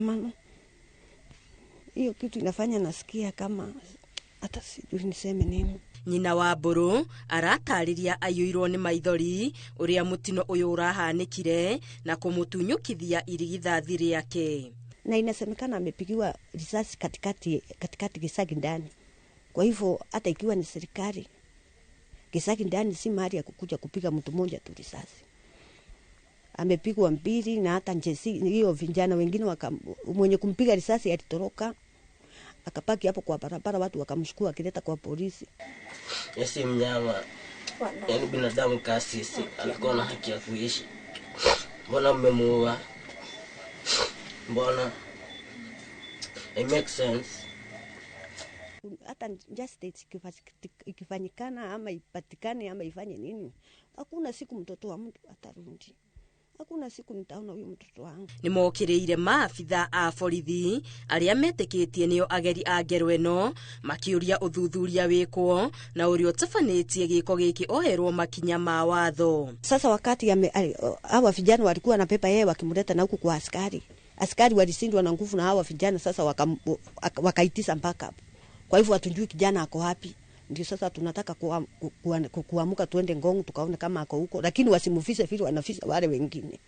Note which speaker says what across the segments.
Speaker 1: Mama, hiyo kitu inafanya nasikia kama hata sijui niseme nini.
Speaker 2: Nyina wa Mburu aratarĩria aiyũirwo nĩ maithori ũrĩa mũtino ũyũ ũrahanĩkire na kũmũtunyũkithia irigithathi rĩake.
Speaker 1: Na inasemekana amepigiwa risasi katikati katikati Gicagi ndani. Kwa hivyo hata ikiwa ni serikali, Gicagi ndani si mahali ya kukuja kupiga mtu mmoja tu risasi. Amepigwa mbili na hata njesi hiyo vijana wengine mwenye kumpiga risasi alitoroka akapaki hapo kwa barabara, watu wakamshukua akileta kwa polisi.
Speaker 3: Yesi mnyama, yani binadamu kasisi alikuwa na haki ya kuishi. Mbona mmemuua? Mbona? It makes sense.
Speaker 1: Hata justice ikifanyikana ama ipatikane ama ifanye nini, hakuna siku mtoto wa mtu atarudi. Hakuna siku nitaona huyu mtoto wangu.
Speaker 2: Nĩmokĩrĩire maabitha a borithi arĩa metĩkĩtie nĩo ageri a ngero ĩno makĩũria ũthuthuria wĩkwo na ũrĩa ũtabanĩtie gĩko gĩkĩ oherwo makinya ma watho.
Speaker 1: Sasa wakati hawa vijana walikuwa na pepa yeye wakimleta na huku kwa askari, askari walishindwa na nguvu na hawa vijana sasa wakaitisa mpaka hapo. Kwa hivyo hatujui kijana ako wapi. Ndio sasa tunataka kuamuka tuende Ngong tukaone kama ako huko, lakini wasimufise vile wanafisa wale wengine.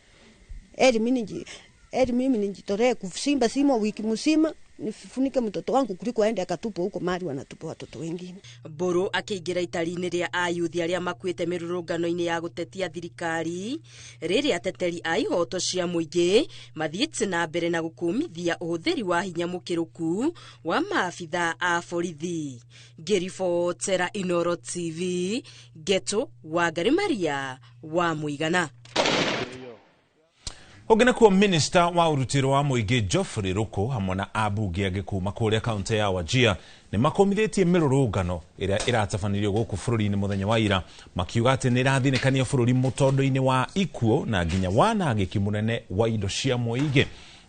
Speaker 1: Eri mimi nijitolee kusimba simo wiki mzima nifunike mtoto wangu kuliko aende akatupwe huko mahali wanatupa watoto wengine.
Speaker 2: Mburu akĩingĩra itari-inĩ rĩa ayuthi arĩa makuĩte mĩrũrũngano-inĩ ya gũtetia thirikari rĩrĩa ateteri a ihoto cia mũingĩ mathiĩte na mbere na gũkũmithia ũhũthĩri wa hinya mũkĩrũku wa maabitha a borithi. Ngĩribotera Inooro TV, Geto Wangari Maria wa Mũigana.
Speaker 4: Ũngĩ nakuo minister wa ũrutĩro wa mũingĩ Geoffrey Ruku hamwe na ambunge angĩ kuma kũrĩa kaunti ya Wajir nĩ makomithĩtie mĩrũrũngano ĩrĩa ĩratabanĩrio gũkũ bũrũri-inĩ mũthenya wa ira, makiuga atĩ nĩ ĩrathinĩkania bũrũri mũtondo-inĩ wa ikuũ na nginya wanangĩki mũnene wa indo cia mũingĩ.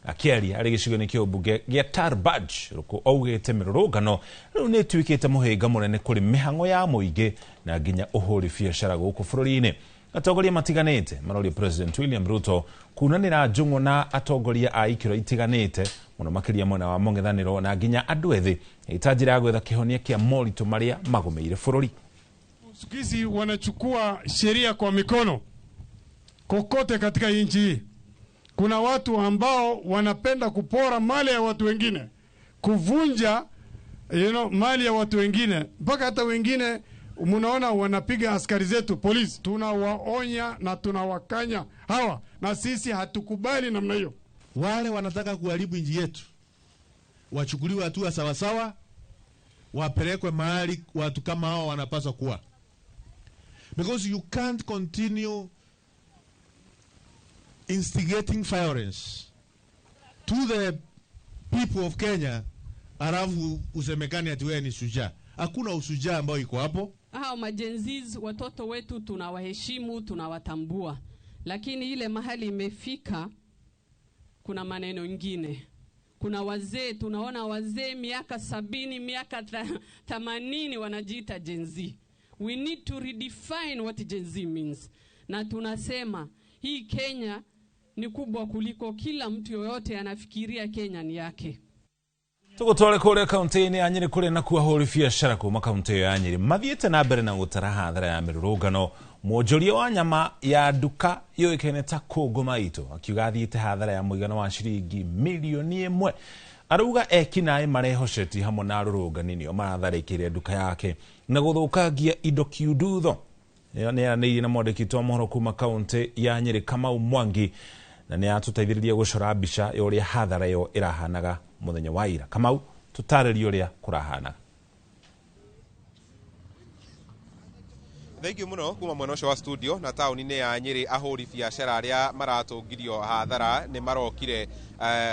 Speaker 4: Akĩaria arĩ gĩcigo-inĩ kĩa ũmbunge gĩa Tarbaj, Ruku augĩte mĩrũrũngano rĩu nĩ ĩtuĩkĩte mũhĩnga mũnene kũrĩ mĩhang'o ya mũingĩ na nginya ũhũri biacara gũkũ bũrũri-inĩ. Atongoria matiganĩte maroria President William Ruto kunanĩra njũng'wa na atongoria a ikĩro itiganĩte mũno makĩria mwena wa mũng'ethanĩro na nginya andũ ethĩ ĩta njĩra ya gwetha kĩhonia kĩa moritũ marĩa magũmĩire bũrũri.
Speaker 5: Siku hizi wanachukua sheria kwa mikono kokote katika nchi hii. Kuna watu ambao wanapenda kupora mali ya watu wengine, kuvunja mali ya watu wengine, mpaka hata wengine munaona wanapiga askari zetu polisi. Tunawaonya na tunawakanya hawa, na sisi hatukubali namna hiyo.
Speaker 6: Wale wanataka kuharibu nchi yetu wachukuliwe hatua sawasawa, wapelekwe mahali watu kama hao wanapaswa kuwa, because you can't continue instigating violence to the people of Kenya alafu usemekane ati wewe ni shujaa. Hakuna ushujaa ambao iko hapo.
Speaker 7: Hao majenziz watoto wetu tunawaheshimu, tunawatambua, lakini ile mahali imefika kuna maneno ingine. Kuna wazee, tunaona wazee miaka 70, miaka 80 wanajiita Gen Z. We need to redefine what Gen Z means. Na tunasema hii Kenya ni kubwa kuliko kila mtu yoyote anafikiria Kenya ni yake.
Speaker 4: Tũgũtware kũrĩa kaunti-inĩ ya Nyĩrĩ kũrĩa nakuo ahũri biacara kuma kaunti ĩyo ya Nyĩrĩ mathiĩte na mbere na gũtara hathara ya mĩrũrũngano. Mwonjoria wa nyama ya nduka yũĩkaine ta Kũngũ Maitũ akiuga athiĩte hathara ya mũigana wa ciringi milioni 1. Arauga ekinaĩ marehocetie hamwe na arũrũngani nĩo maratharĩkĩire nduka yake na gũthũkangia indo kiundutho. Nĩaranĩirie na mwandĩki wa mohoro kuma kaunti ya Nyĩrĩ Kamau Mwangi na nĩ atũteithĩrĩria gũcora mbica ya ũrĩa hathara ĩyo ĩrahanaga mũthenya wa ira. Kamau, tũtarĩrie ũrĩa kũrahanaga.
Speaker 8: Thank you muno kuma mwena ũcio wa studio na taũni-inĩ ya Nyĩrĩ ahũri biacara arĩa maratũngirio hathara nĩ marokire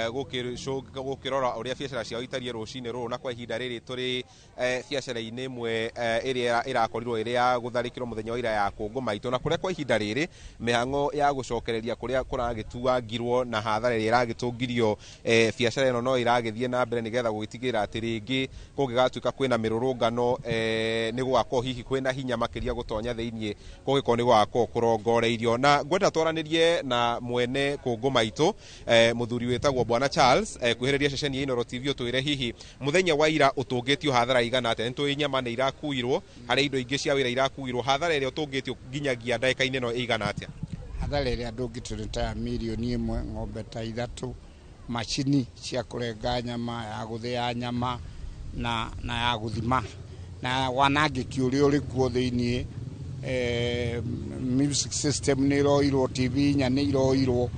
Speaker 8: gũkĩrora ũrĩa biacara ciao itariĩ rũcinĩ rũrũ, na kwa ihinda rĩrĩ tũrĩ biacara-inĩ ĩmwe ĩrĩa ĩrakorirwo ĩrĩ ya gũtharĩkĩrwo mũthenya wa ira ya Kũngũ Maitũ, na kũrĩa kwa ihinda rĩrĩ mĩhang'o ya gũcokereria kũrĩa kũragĩtuangirwo na hathara ĩrĩa ĩragĩtũngirio biacara ĩno no ĩragĩthiĩ na mbere nĩgetha gũgĩtigĩrĩra atĩ rĩngĩ kũngĩgatuĩka kwĩna mĩrũrũngano nĩ gũgakorwo hihi kwĩna hinya makĩria gũtonya gũgĩtonya thĩinĩ kũngĩkorwo nĩ gũgakorwo kũrongoreirio. Na ngwenda twaranĩrie na mwene kũngũ maitũ mũthuri wĩtagwo Bwana Charles, kwĩhĩrĩria ceceni ya Inooro TV ũtwĩre hihi mũthenya wa ira ũtũngĩtio hathara igana atĩa. Nĩ tũĩ nyama nĩ irakuirwo, harĩ indo ingĩ cia wĩra irakuirwo, hathara ĩrĩa ũtũngĩtio nginyagia ndagĩka-inĩ ĩno ĩigana atĩa?
Speaker 9: Hathara ĩrĩa ndũngĩtio nĩ ta ya 1 million, ng'ombe ta 3, macini cia kũrenga nyama, ya gũthĩa nyama na ya gũthima, na wanangĩki ũrĩa ũrĩ kuo thĩiniĩ. Music system nĩ iroirwo, TV 4 nĩ iroirwo,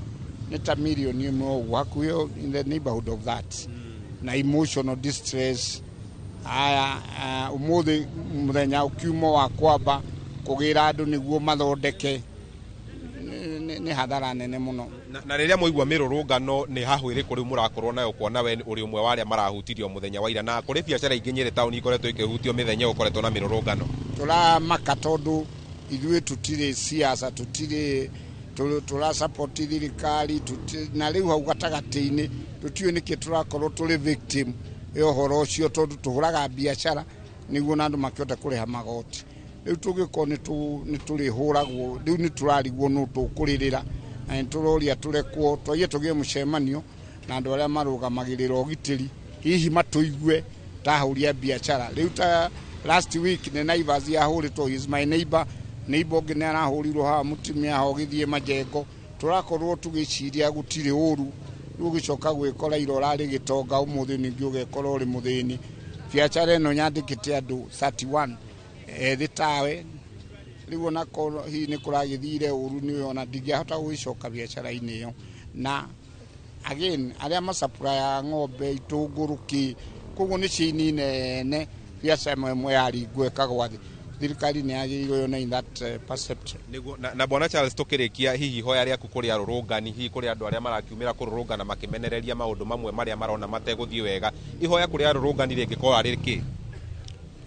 Speaker 9: nĩ ta 1 million ũguo hakuhĩ, in the neighborhood of that. Na emotional distress aya, ũmũthĩ mũthenya ũkiuma wa kwamba kũgĩra andũ nĩguo mathondeke, nĩ hathara nene mũno.
Speaker 8: Na rĩrĩa mwaigua mĩrũrũngano, nĩ hahũ ĩrĩkũ rĩu mũrakorwo nayo, kuona we ũrĩ ũmwe wa arĩa marahutirio mũthenya wa ira, na kũrĩ biacara ingĩ Nyĩrĩ taũni ikoretwo ikĩhutio mĩthenya ĩyo ũkoretwo na mĩrũrũngano?
Speaker 9: Tũramaka tondũ ithuĩ tũtirĩ siasa, tũtirĩ tũra support thirikari, na rĩu hau gatagatĩ-inĩ tũtiũĩ nĩkĩ tũrakorwo tũrĩ victim ya ũhoro ũcio, tondũ tũhũraga biacara nĩguo na andũ makĩhote kũrĩha magoti. Rĩu tũngĩkorwo nĩ tũrĩhũragwo, rĩu nĩ tũrarigwo nũ tũkũrĩrĩra, na nĩ tũroria tũrekwo twaige tũgĩe mũcemanio na andũ arĩa marũgamagĩrĩra ũgitĩri, hihi matũigue ta ahũri a biacara. Rĩu ta last week nĩ Naivas yahũrĩtwo, is my neighbor, neighbor ũngĩ nĩ arahũrirwo haha mũtumia ho ũgĩthiĩ majengo. Tũrakorwo tũgĩciria gũtirĩ ũru, rĩu ũgĩcoka gwĩkora ira ũrarĩ gĩtonga, ũmũthĩ ningĩ ũgekora ũrĩ mũthĩni. Biacara ĩno nyandĩkĩte andũ 31 ethĩ tawe, rĩu onakorwo hihi nĩ kũragĩthire ũru, nĩ ona ndingĩahota gũgĩcoka biacara-inĩ ĩyo. Na again arĩa macapurayaga ng'ombe, itũngũrũ, kĩ, koguo nĩ chain nene, biacara ĩmwe ĩmwe yaringwo ĩkagwa thĩ. Thirikari nĩ yagĩrĩirwo yone in that perception.
Speaker 8: Nĩguo. Na Bwana Charles, tũkĩrĩkia, hihi ihoya rĩaku kũrĩ arũrũngani, hihi kũrĩ andũ arĩa marakiumĩra kũrũrũngana makĩmenereria maũndũ mamwe marĩa marona mategũthiĩ wega, ihoya kũrĩ arũrũngani rĩngĩkorwo arĩ kĩ?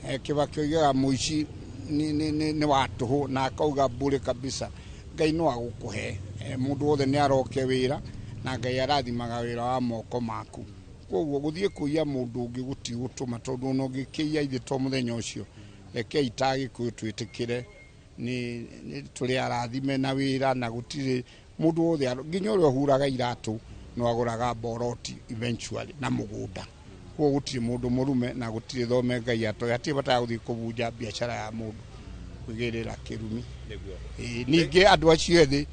Speaker 9: Kĩbakĩ oigaga mũici nĩ wa tũhũ, na akauga mbũrĩ kabisa. Ngai no agũkũhe. Mũndũ wothe nĩ aroke wĩra, na Ngai arathimaga wĩra wa moko maku. Koguo gũthiĩ kũiya mũndũ ũngĩ gũtigũtũma, tondũ ona ũngĩkĩiya ithe to mũthenya ũcio. Rekei ta Gĩkũyũ twĩtĩkĩre nĩ tũrĩ arathime na wĩra, na gũtirĩ mũndũ wothe, nginya ũrĩa ũhuraga iratũ no agũraga mboroti eventually na mũgũnda. Koguo gũtirĩ mũndũ mũrume na gũtirĩ thome Ngai atoĩ, hatirĩ bata ya gũthiĩ kũbunja biacara ya mũndũ kwĩgĩrĩra kĩrumi. Ĩĩ, ningĩ andũ acio ethĩ,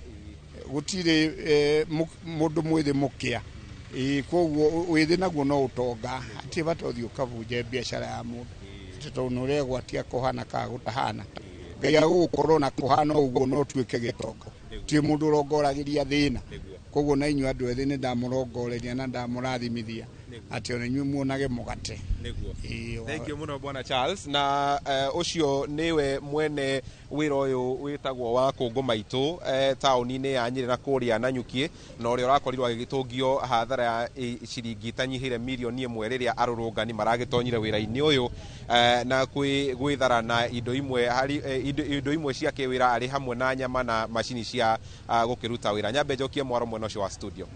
Speaker 9: gũtirĩ mũndũ mwĩthĩ mũkĩa. Ĩĩ, koguo wĩthĩ naguo no ũtonga, hatirĩ bata ũthiĩ ũkabunje biacara ya mũndũ atĩ tondũ nĩ ũregwatia kũhana kana gũtahana. Ngai agũgũkorwo na kũhana ũguo no ũtuĩke gĩtonga, ti mũndũ ũrongoragĩria thĩna. Koguo na inyuĩ andũ ethĩ nĩ ndamũrongoreria na ndamũrathimithia atĩ ona inyuĩ muonage mũgate. Ĩĩ.
Speaker 8: Thank you mũno, Bwana Charles. Na ũcio nĩwe mwene wĩra ũyũ wĩtagwo wa kũngũ maitũ taũni-inĩ ya Nyĩrĩ na kũrĩa Nanyuki, na ũrĩa ũrakorirwo agĩgĩtũngio hathara ya ciringi itanyihĩire 1 million rĩrĩa arũrũngani maragĩtonyire wĩra-inĩ ũyũ na gwĩthara na indo imwe harĩ indo imwe cia kĩwĩra, arĩ hamwe na nyama na macini cia gũkĩruta wĩra. Nyambe njokie mwaro mwena ũcio wa studio.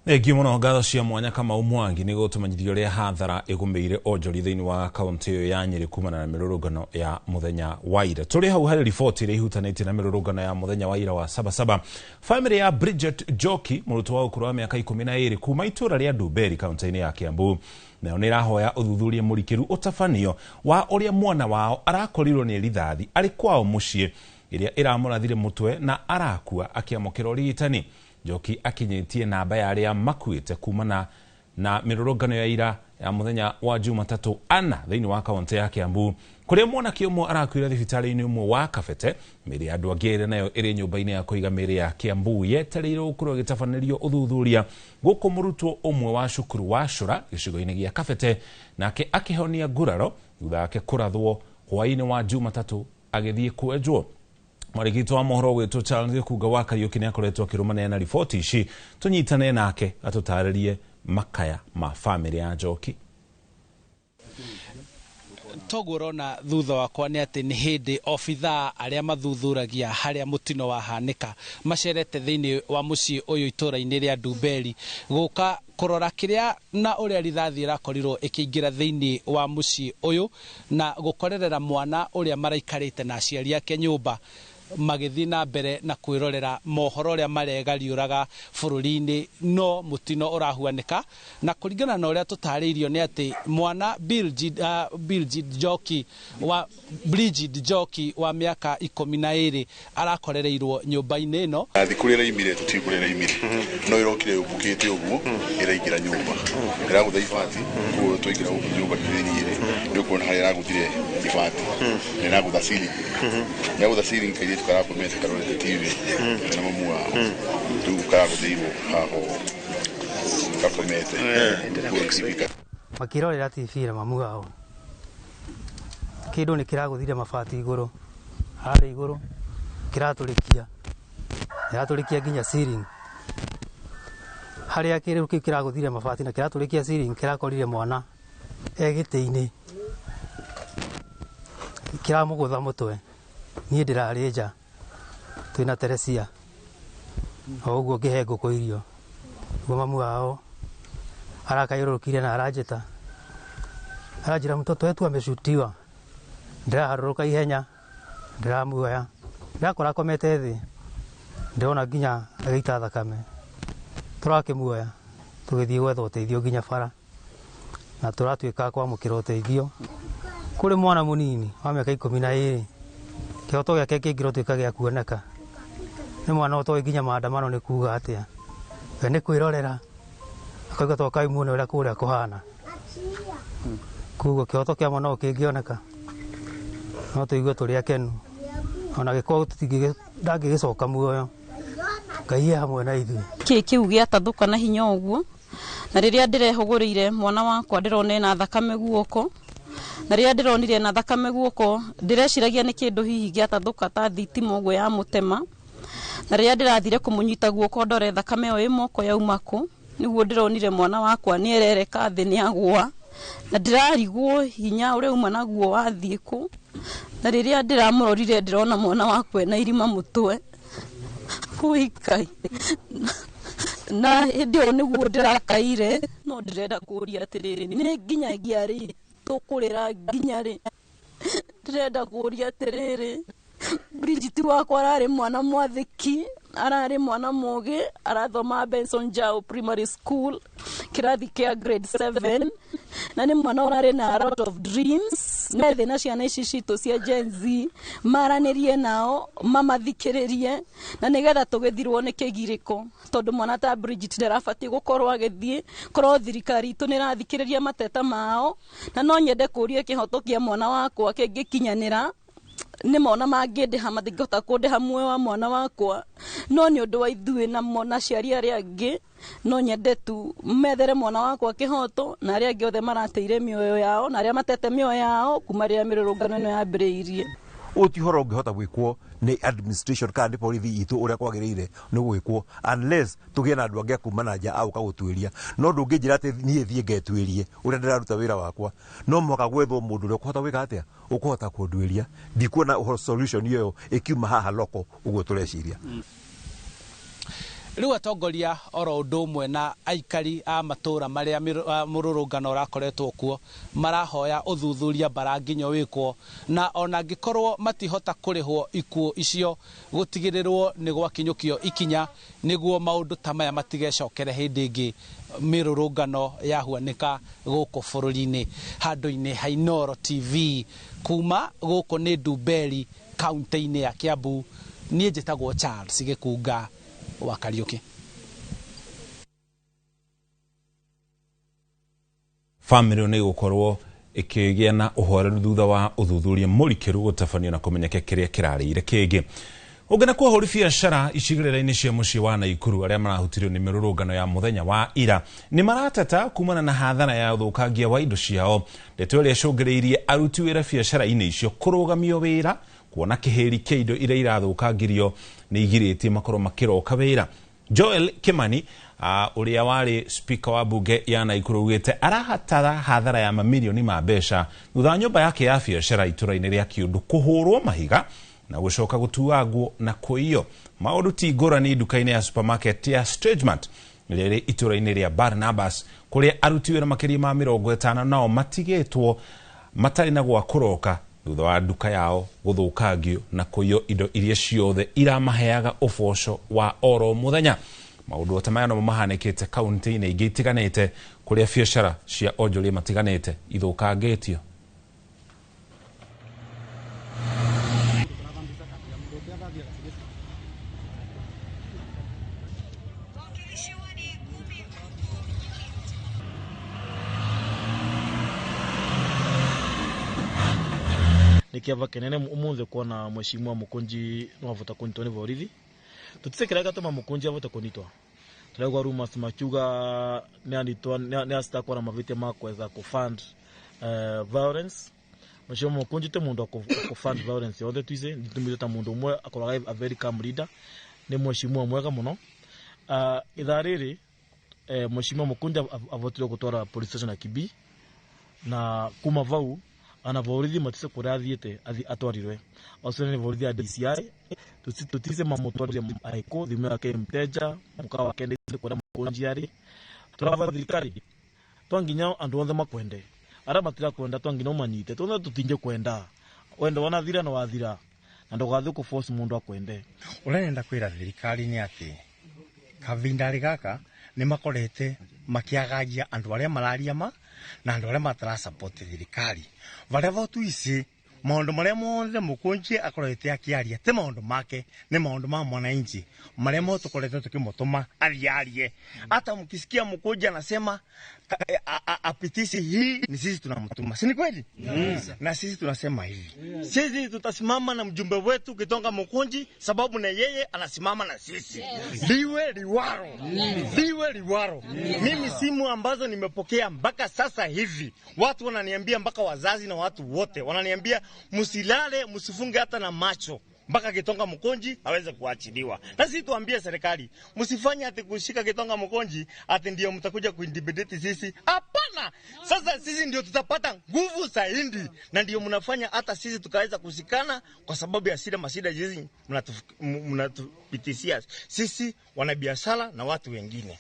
Speaker 4: Thengiũ mũno, ngatho cia mwanya Kamau Mwangi nĩ gũtũmenyithia ũrĩa hathara ĩgũmĩire onjori thĩinĩ wa kaunti ĩyo ya Nyĩrĩ kumana na mĩrũrũngano ya mũthenya wa ira. Tũrĩ hau harĩ riboti ĩrĩa ihutanĩtie na mĩrũrũngano ya mũthenya wa ira wa Sabasaba, famĩlĩ ya Bridget Njoki, mũrutwo wa ũkũrũ wa mĩaka 12 kuma itũũra rĩa Ndumberi kaunti-inĩ ya Kiambu, nayo nĩ ĩrahoya ũthuthuria mũrikĩru ũtabanio wa ũrĩa mwana wao arakorirwo nĩ rithathi arĩ kwao mũciĩ, ĩrĩa ĩramũrathire mũtwe na arakua akĩamũkĩra ũrigitani. Njoki akinyĩtie namba ya arĩa makuĩte kumana na mĩrũrũngano ya ira ya mũthenya wa Jumatatũ ana thĩinĩ wa kaunti ya Kiambu, kũrĩa mwanake ũmwe arakuire thibitarĩ-inĩ ũmwe wa Kabete. Mĩĩrĩ ya andũ angĩ erĩ nayo ĩrĩ nyũmba-inĩ ya kũiga mĩĩrĩ ya Kiambu yetereire gũkorwo ĩgĩtabanĩrio ũthuthuria, gũkũ mũrutwo ũmwe wa cukuru wa Cũra gĩcigo-inĩ gĩa Kabete nake akĩhonia nguraro thutha wake kũrathwo hwaĩ-inĩ wa Jumatatũ agĩthiĩ kwenjwo. Mwarĩki wa mohoro witũ Charles Gĩkunga wa Kariũki nĩ akoretwo akĩrũmanĩra na riboti ici. Tũnyitane nake atũtarĩrie makaya ma famĩlĩ ya Njoki.
Speaker 10: Toguo ũrona thutha wakwa nĩ atĩ nĩ hĩndĩ obithaa arĩa mathuthuragia harĩa mũtino wahanĩka macerete thĩinĩ wa mũciĩ ũyũ itũũra-inĩ rĩa Ndumberi gũka kũrora kĩrĩa na ũrĩa rithathi ĩrakorirwo ĩkĩingĩra thĩinĩ wa mũciĩ ũyũ na gũkorerera mwana ũrĩa maraikarĩte na aciari ake nyũmba magĩthiĩ na mbere na kwĩrorera mohoro ũrĩa maregariũraga bũrũri-inĩ no mũtino ũrahuanĩka na kũringana na ũrĩa tũtarĩirio nĩ atĩ mwana Bridget Njoki wa mĩaka 12 arakorereirwo nyũmba-inĩ ĩno.
Speaker 11: Thikũ rĩrĩa ĩraimire tũtiũĩ kũrĩa ĩraimire no ĩrokire yũmbũkĩte ũguo ĩraingĩra nyũmba ĩragũtha ibati koguo twaingĩra gũkũ nyũmba thĩinĩ rĩ nĩ ũkuona harĩa ĩragũthire ibati na ĩragũtha ceiling ĩragũtha ceiling kairĩtu karakomete karorete TV na mamu wao rĩu karagũthĩirwo haha ũguo gakomete
Speaker 12: makĩrorera TV na mamu wao kĩndũ nĩ kĩragũthire mabati igũrũ harĩa igũrũ kĩratũrĩkia kĩratũrĩkia nginya ceiling harĩa kĩrĩu kĩu kĩragũthire mabati na kĩratũrĩkia ceiling kĩrakorire mwana e gĩtĩ-inĩ kĩramũgũtha mũtwe. Niĩ ndĩrarĩ nja twĩna Teresia o ũguo ngĩhe ngũkũ irio nĩguo mamu wao arakayũrũrũkire na aranjĩta aranjĩra mtoto wetu ameshutiwa. Ndĩraharũrũka ihenya ndĩramuoya ndĩrakora akomete thĩ ndĩrona nginya agĩita thakame tũrakĩmuoya tũgĩthiĩ gwetha ũteithio nginya bara na tũratuĩka kwamũkĩra ũteithio kũrĩ mwana mũnini wa mĩaka 12 kĩhoto gĩake kĩngĩrotuĩka gĩa kuoneka nĩ mwana ũtoĩ nginya maandamano nĩ kuga atĩa we nĩ kwĩrorera akauga tokai muone ũrĩa kũrĩa kũhana koguo kĩhoto kĩa mwana ũyũ kĩngĩoneka no tũigue tũrĩ akenu ona gĩkorwo ndangĩgĩcoka muoyo Ngai e hamwe na ithuĩ.
Speaker 13: Kĩ kĩu gĩatathũka na hinya ũguo na rĩrĩa ndĩrehũgũrĩire mwana wakwa ndĩrona ena thakame guoko na rĩrĩa ndĩronire ena thakame guoko ndĩreciragia nĩ kĩndũ hihi gĩatathũka ta thitima ũguo ya mũtema na rĩrĩa ndĩrathire kũmũnyita guoko ndore thakame ĩyo ĩ moko yauma kũ nĩguo ndĩronire mwana wakwa nĩ erereka thĩ nĩ agũa na ndĩrarigwo hinya ũrĩa uma naguo wathiĩ kũ na rĩrĩa ndĩramũrorire ndĩrona mwana wakwa ena irima mũtwe ũikai na hĩndĩ ĩyo nĩguo ndĩrakaire no ndĩrenda kũũria atĩrĩrĩ nĩ nginyagia rĩ tũkũrĩra nginya rĩ ndĩrenda kũũria atĩrĩrĩ Bridget wakwa ararĩ mwana mwathĩki ararĩ mwana mũgĩ arathoma Benson Jao Primary School kĩrathi kĩa grade 7 na nĩ mwana ũrarĩ na a lot of dreams methe na ciana ici citũ cia Gen Z maranĩrie nao mamathikĩrĩrie na nĩgetha tũgĩthirwo nĩ kĩgirĩko tondũ mwana ta Bridget ndarabatiĩ gũkorwo agĩthiĩ korwo thirikari itũ nĩ ĩrathikĩrĩria mateta mao na no nyende kũũria kĩhoto kĩa mwana wakwa kĩngĩkinyanĩra nĩ mona mangĩndĩha matingĩhota kũndĩha muoyo wa mwana wakwa no nĩ ũndũ wa ithuĩ na aciari arĩa angĩ no nyende tu methere mwana wakwa kĩhoto na arĩa angĩ othe marateire mĩoyo yao na arĩa matete mĩoyo yao kuma rĩrĩa mĩrũrũngano ĩno yambĩrĩirie.
Speaker 14: Ũyũ ti ũhoro ũngĩhota gwĩkwo nĩ administration kana nĩ borithi itũ ũrĩa kwagĩrĩire nĩ gwĩkwo unless tũgĩe na andũ angĩ a kuma na nja a gũka gũtuĩria no ndũngĩnjĩra atĩ niĩ thiĩ ngetuĩrie ũrĩa ndĩraruta wĩra wakwa no mũhaka gwethwo mũndũ ũrĩa ũkũhota gwĩka atĩa ũkũhota kũnduĩria ndikuona ũhoro solution ĩyo ĩkiuma haha loko ũguo tũreciria.
Speaker 10: Rĩu atongoria oro ũndũ ũmwe na aikari a matũũra marĩa mũrũrũngano ũrakoretwo kuo marahoya ũthuthuria mbara nginya wĩkwo na ona angĩkorwo matihota kũrĩhwo ikuũ icio gũtigĩrĩrwo nĩ gwakinyũkio ikinya nĩguo maũndũ ta maya matigecokere hĩndĩ ĩngĩ mĩrũrũngano yahuanĩka gũkũ bũrũri-inĩ. Handũ-inĩ ha Inooro TV kuma gũkũ nĩ Ndumberi kaunti-inĩ ya Kiambu niĩ njĩtagwo Charles Gĩkunga wa Kariuki.
Speaker 4: Famĩlĩ nĩ gũkorwo ĩkĩgĩa na ũhoreru thutha wa ũthuthuria mũrikĩru gũtabanio na kũmenyeke kĩrĩa kĩrarĩire kĩngĩ. Ũngĩ na kuo ahũri biacara icigĩrĩra-inĩ cia mũciĩ wa Naikuru arĩa marahutirio nĩ mĩrũrũngano ya mũthenya wa ira nĩ marateta kumana na hathara ya ũthũkangia wa indo ciao ndeto ĩrĩa ĩcũngĩrĩirie aruti wĩra biacara-inĩ icio kũrũgamio wĩra kuona kĩhĩri kĩa indo iria irathũkangirio nĩ igirĩtie makorwo makĩroka wĩra. Joel Kimani Uria wari speaker wa bunge ya Naikuru ugite arahatara hathara ya mamilioni ma mbeca thutha wa nyumba yake ya biacara itura-inĩ rĩa Kiundu kuhurwo mahiga na gucoka gutuangwo na kuiyo. Maundu ti ngũrani nduka-inĩ ya supermarket ya Stagemart ĩrĩa ĩrĩ itũra-inĩ rĩa Barnabas kũrĩa aruti wĩra makĩria ma 50 nao matigĩtwo matarĩ na gwa kũroka thutha wa nduka yao gũthũkangio na kũiywo indo iria ciothe iramaheaga ũboco wa oro mũthenya. Maũndũ ta maya nomo mahanĩkĩte kaunti-inĩ ingĩ itiganĩte kũrĩa biacara cia onjoria matiganĩte ithũkangĩtio.
Speaker 15: Nĩ kĩava kĩnene ũmũthĩ kuona mheshimiwa Mukunji nĩwavota kũnyitwo nĩ borithi. Tũtise kĩrĩa gĩatũma Mukunji avote kũnyitwo. Tũraigua rumors makiuga nĩ asitakwo na mavĩtia ma kuweza kufund violence. Mheshimiwa Mukunji ti mũndũ wa kufund violence yothe twise nĩtũmwĩte ta mũndũ ũmwe akoragwo a very calm leader, nĩ mheshimiwa mwega mũno. Ithaa rĩrĩ mheshimiwa Mukunji avotire gũtwara police station ya Kibii na kuma vau ana borithi matise kuria athiite atwarirwe acio ni borithi ya DCI. Tutise mamutwarire aiko thimu yake mteja muka wake ndi kuria Mukunji ari. Turava thirikari twanginya andu othe makwende aria matira kwenda twanginya umanyite twothe tutinje kwenda wenda wanathira na wathira na ndugathi ku force mundu akwende.
Speaker 16: Uria nenda kwira thirikari ni ati kavinda gaka ni makorete makiagagia andu aria mararia ma na andu aria matara support thirikari varia votu ici maundu maria mothe Mukunji akorete akiaria ti maundu make ni maundu ma mwananchi maria mothe tukorete tukimutuma athiarie. Hata mkisikia Mukunji anasema apitishe hii, ni sisi tunamtuma, si ni kweli? Na sisi tunasema hivi, sisi tutasimama na mjumbe wetu Gitonga Mukunji sababu na yeye anasimama na sisi. Liwe liwaro, liwe liwaro. Mimi simu ambazo nimepokea mpaka sasa hivi watu wananiambia, mpaka wazazi na watu wote wananiambia msilale, msifunge hata na macho mpaka Gitonga Mukunji aweze kuachiliwa. Na sisi tuambie serikali, msifanye ati kushika Gitonga Mukunji ati ndio mtakuja kuintimidate sisi. Hapana. Sasa sisi ndio tutapata nguvu zaidi na ndio mnafanya hata sisi tukaweza kushikana kwa sababu ya shida mashida hizi mnatupitishia sisi wanabiashara na watu wengine.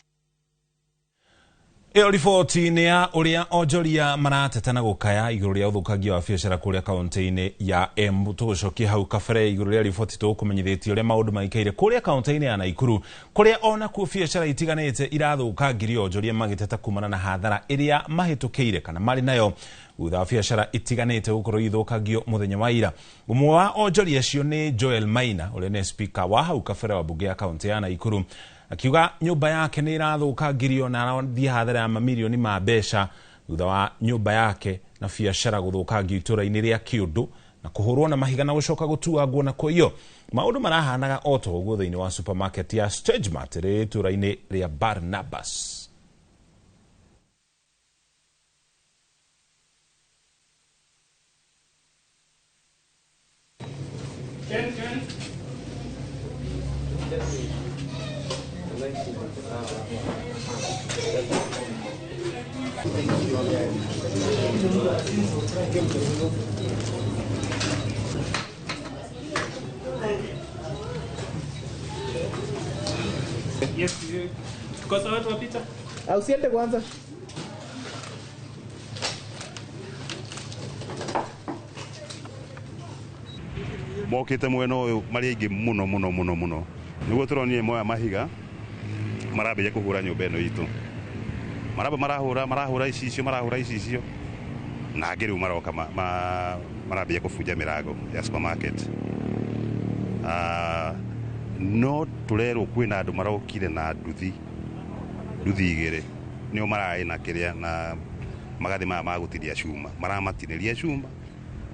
Speaker 4: Ĩyo riboti nĩ ya ũrĩa onjoria marateta na gũkaya igũrũ rĩa ũthũkangia wa biacara kũrĩa kaunti-inĩ ya Embu. Tũgũcokia hau kabere igũrũ rĩa riboti tũgũkũmenyithĩtie ũrĩa maũndũ maikaire kũrĩa kaunti-inĩ ya Naikuru kũrĩa onakuo biacara itiganĩte irathũkangirio onjoria magĩteta kumana na hathara ĩrĩa mahĩtũkĩire kana marĩ nayo thutha wa biacara itiganĩte gũkorwo ithũkangio mũthenya wa ira. Ũmwe wa onjoria acio nĩ Joel Maina ũrĩa nĩ speaker wa hau kabere wa bunge ya kaunti ya Naikuru akiuga nyumba yake nĩ irathũkangirio na arathiĩ hathara ya mamilioni ma mbeca thutha wa nyumba yake na biacara gũthũkangio itũra-inĩ rĩa Kiundu na kũhũrwo na mahiga na gũcoka gũtuangwo na kũiywo. Maũndũ marahanaga o ta ũguo thĩinĩ wa supermarket ya Stagemart ĩrĩ itũra-inĩ rĩa Barnabas.
Speaker 17: Yes, tuko sawa tuwapita?
Speaker 18: Usiende kwanza.
Speaker 11: Mokite mwena uyu mari aingi muno muno muno muno niguo turonire moya mahiga marambia kuhura nyumba ino itu maramba marahura marahura icicio marahura icicio na angĩ rĩu maroka marambia kũbunja mĩrango ya supermarket. No tũrerwo kwĩna andũ marokire na nduthi igĩrĩ nĩo mararĩ na kĩrĩa na magathĩ maya ma gũtinia cuma maramatinĩria cuma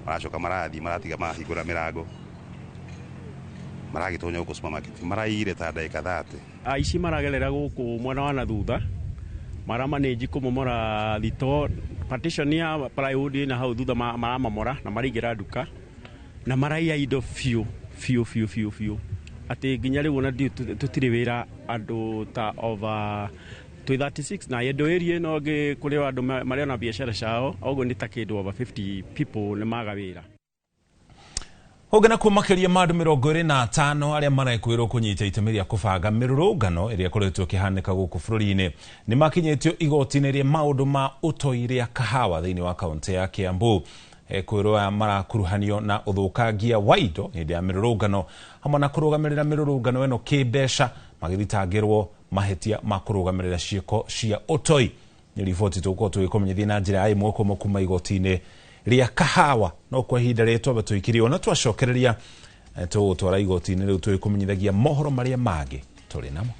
Speaker 11: maracoka marathiĩ maratiga mahingũra mĩrango maragĩtonya gũkũ supermarket maraiyire ta ndagĩka 30.
Speaker 17: Aici maragerera gũkũ mwena wa na thutha maramanĩnji kũmomora thito partition ya plywood na hau thutha maramomora na maraingĩra nduka na maraiya indo biũ biũ biũ biũ biũ. Ati nginya riu ona tutiri wira andu ta over 36 na yendo area ino ngi kuri andu maria na biacara ciao oguo ni ta kindu over 50 people ni maga wira.
Speaker 4: Hũngena kuo makĩria ma andũ 25 arĩa marekwĩrwo kũnyita itemi rĩa kũbanga mĩrũrũngano ĩrĩa ĩkoretwo ĩkĩhanĩka gũkũ bũrũri-inĩ nĩ makinyĩtio igoti-inĩ rĩa maũndũ ma ũtoi rĩa Kahawa thĩinĩ wa kaũntĩ ya Kiambu. Kwĩrwo aya marakuruhanio na ũthũkangia wa indo hĩndĩ ya mĩrũrũngano hamwe na kũrũgamĩrĩra mĩrũrũngano ĩno kĩmbeca, magĩthitangĩrwo mahĩtia ma kũrũgamĩrĩra ciĩko cia ũtoi. Nĩ riboti tũgũkorwo tũgĩkũmenyithia na njĩra ya ĩmwe kwa ĩmwe kuma igoti-inĩ rĩa Kahawa. No kwa ihinda rĩrĩ twambe tũikirie na twacokereria tũgũtwara igoti-inĩ rĩu tũgĩkũmenyithagia mohoro marĩa mangĩ tũrĩ namo.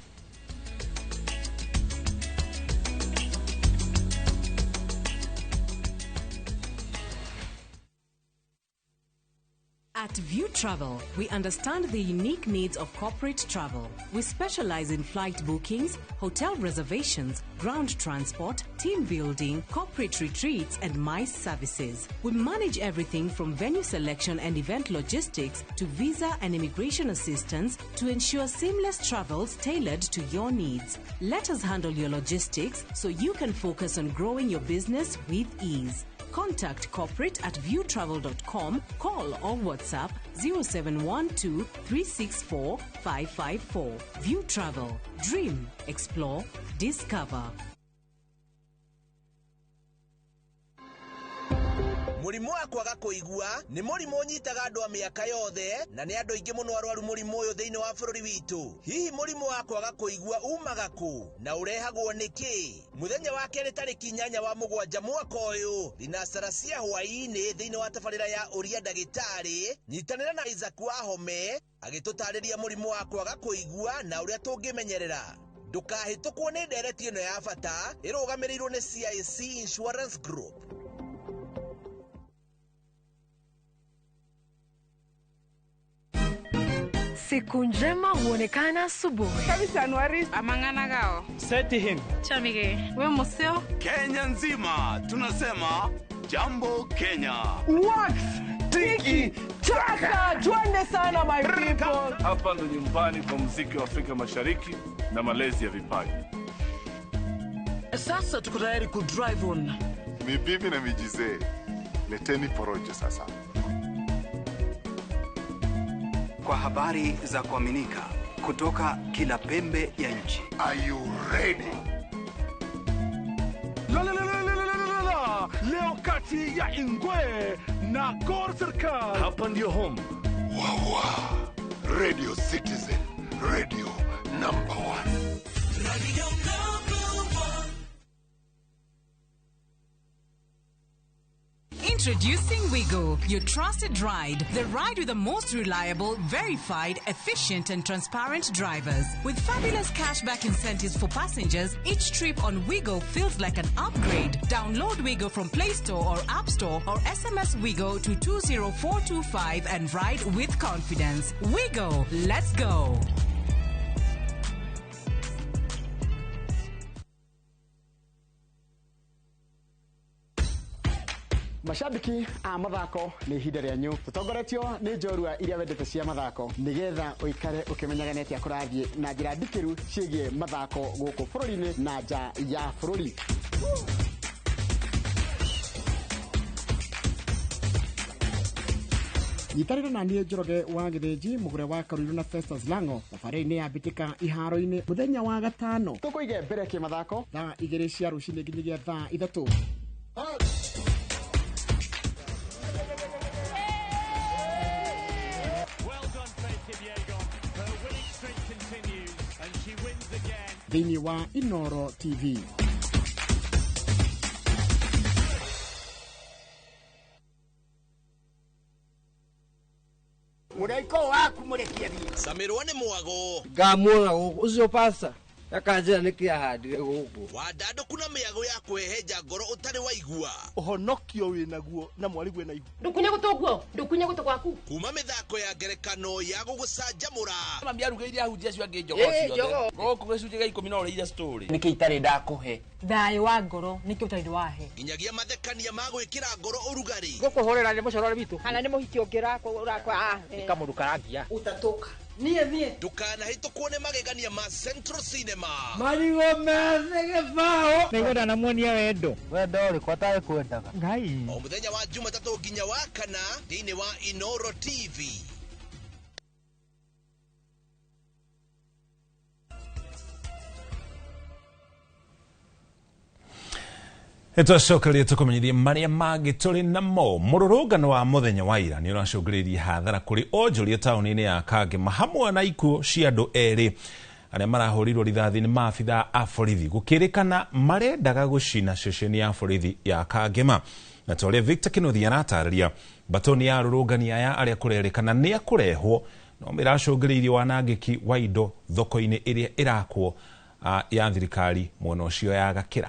Speaker 18: At View Travel, we understand the unique needs of corporate travel. We specialize in flight bookings, hotel reservations, ground transport, team building, corporate retreats, and MICE services. We manage everything from venue selection and event logistics to visa and immigration assistance to ensure seamless travels tailored to your needs. Let us handle your logistics so you can focus on growing your business with ease. Contact corporate at viewtravel.com, call or WhatsApp 0712 364 554. View Travel. Dream, explore, discover.
Speaker 19: Mũrimũ wa kwaga kũigua nĩ mũrimũ ũnyitaga andũ a mĩaka yothe na nĩ andũ aingĩ mũno arwaru mũrimũ ũyũ thĩinĩ wa bũrũri witũ. Hihi mũrimũ wa kwaga kũigua umaga kũ na ũrehagwo nĩkĩ? Mũthenya wa kerĩ tarĩki 8 wa mũgwanja mwaka ũyũ thinacara cia hwaĩ-inĩ thĩinĩ wa tabarĩra ya ũria ndagĩtarĩ, nyitanĩra na Isaac Wahome agĩtũtarĩria mũrimũ wa kwaga kũigua na ũrĩa tũngĩmenyerera. Ndũkahĩtũkwo nĩ ndereti ĩno ya bata ĩrũgamĩrĩirwo nĩ CIC Insurance Group.
Speaker 20: Siku njema huonekana asubuhi.
Speaker 21: Kabisa Anuari amangana gao.
Speaker 22: Seti him.
Speaker 13: Chamige. We museo.
Speaker 23: Kenya nzima tunasema jambo Kenya.
Speaker 24: Wax tiki taka twende sana my people.
Speaker 25: Hapa ndo nyumbani kwa muziki wa Afrika Mashariki na malezi ya vipaji.
Speaker 26: Sasa tuko tayari ku drive on.
Speaker 11: Mibibi na mijizee. Leteni porojo sasa.
Speaker 27: Kwa habari za kuaminika kutoka kila pembe ya nchi.
Speaker 11: Are you ready?
Speaker 25: La la la la la la la. Leo kati ya Ingwe na Gor Serikal. Hapa ndio home.
Speaker 11: Wawa. Radio Citizen, radio number 1.
Speaker 19: Radio number 1.
Speaker 18: Introducing Wigo, your trusted ride. The ride with the most reliable, verified, efficient and transparent drivers. With fabulous cashback incentives for passengers, each trip on Wigo feels like an upgrade. Download Wigo from Play Store or App Store or SMS Wigo to 20425 and ride with confidence. Wigo, let's go.
Speaker 28: Mashabiki a mathako nĩ ihinda rĩanyu tũtongoretio nĩ njorua iria wendete cia mathako nĩgetha ũikare ũkĩmenyaga nĩ atĩa kũrathiĩ na njĩra ndikĩru ciĩgiĩ mathako gũkũ bũrũri-inĩ na nja ya bũrũri. Nyitanĩra na niĩ Njoroge wa Gĩthĩnji mũgũre wa Karuiru na Festus Lango thabarĩ-inĩ ya mbĩtĩka iharo-inĩ mũthenya wa gatano tũkũige mbere kĩmathako thaa 2 cia rũcinĩ nginyagia thaa 3. Thĩinĩ wa Inoro TV.
Speaker 29: Mũraiko waku mũrekie thiĩ.
Speaker 19: Samirwo nĩ mwago.
Speaker 30: Ngamuona gũkũ ũcio pasta akanjĩra nĩkĩ ahandire gũkũ.
Speaker 19: Wandandũku na mĩago ya kwĩhenja ngoro ũtarĩ waigua.
Speaker 31: Ũhonokio wĩnaguo na mwarigwe na ihu.
Speaker 32: Ndũkunye gũtũ guo, ndũkunye gũtũ gwaku.
Speaker 19: Kuma mĩthako ya ngerekano ya gũgũcanjamũra.
Speaker 33: Mami arugĩire ahunjia acio angĩ njogoo ciothe. Gũkũ gĩcunjĩ gĩa 10 no ũrĩire story.
Speaker 34: Nĩkĩ itarĩ ndakũhe?
Speaker 32: Thayũ wa ngoro nĩkĩ ũtarĩ wahe.
Speaker 19: Nginyagia mathekania ma gwĩkĩra ngoro ũrugarĩ.
Speaker 30: Gũkũhũrĩra nĩ mũcorore witũ.
Speaker 32: Kana nĩ mũhiki ũngĩ ũrakwa.
Speaker 34: Nĩ kamũndũ karangia.
Speaker 32: Utatoka.
Speaker 30: Niĩ
Speaker 19: Ndũkanahĩtũkwo nĩ magegania ma Central Cinema.
Speaker 30: Marigũ methĩ gĩbaũ.
Speaker 1: Nĩguo ndanamuonia wendo.
Speaker 30: Wendo ũrĩkũ atarĩ kwendaga?
Speaker 1: Ngai.
Speaker 19: O mũthenya wa Jumatatũ nginya wa kana thĩinĩ wa Inoro TV.
Speaker 4: Nĩtwacokereria tũkũmenyithie marĩa mangĩ tũrĩ namo. Mũrũrũngano wa mũthenya wa ira nĩ ũracũngĩrĩirie hathara kũrĩ onjoria taũni-inĩ ya Kangema hamwe na ikuũ cia andũ erĩ arĩa marahũrirwo rithathi nĩ maabithaa a borithi gũkĩrĩkana marendaga gũcina ceceni ya borithi ya Kangema. Na ta ũrĩa Victor Kĩnuthia aratarĩria, mbatoni ya arũrũngani aya arĩa kũrerĩkana nĩ akũrehwo no mĩracũngĩrĩirie wanangĩki wa indo thoko-inĩ ĩrĩa ĩrakwo ya thirikari mwena ũcio ya Gakĩra.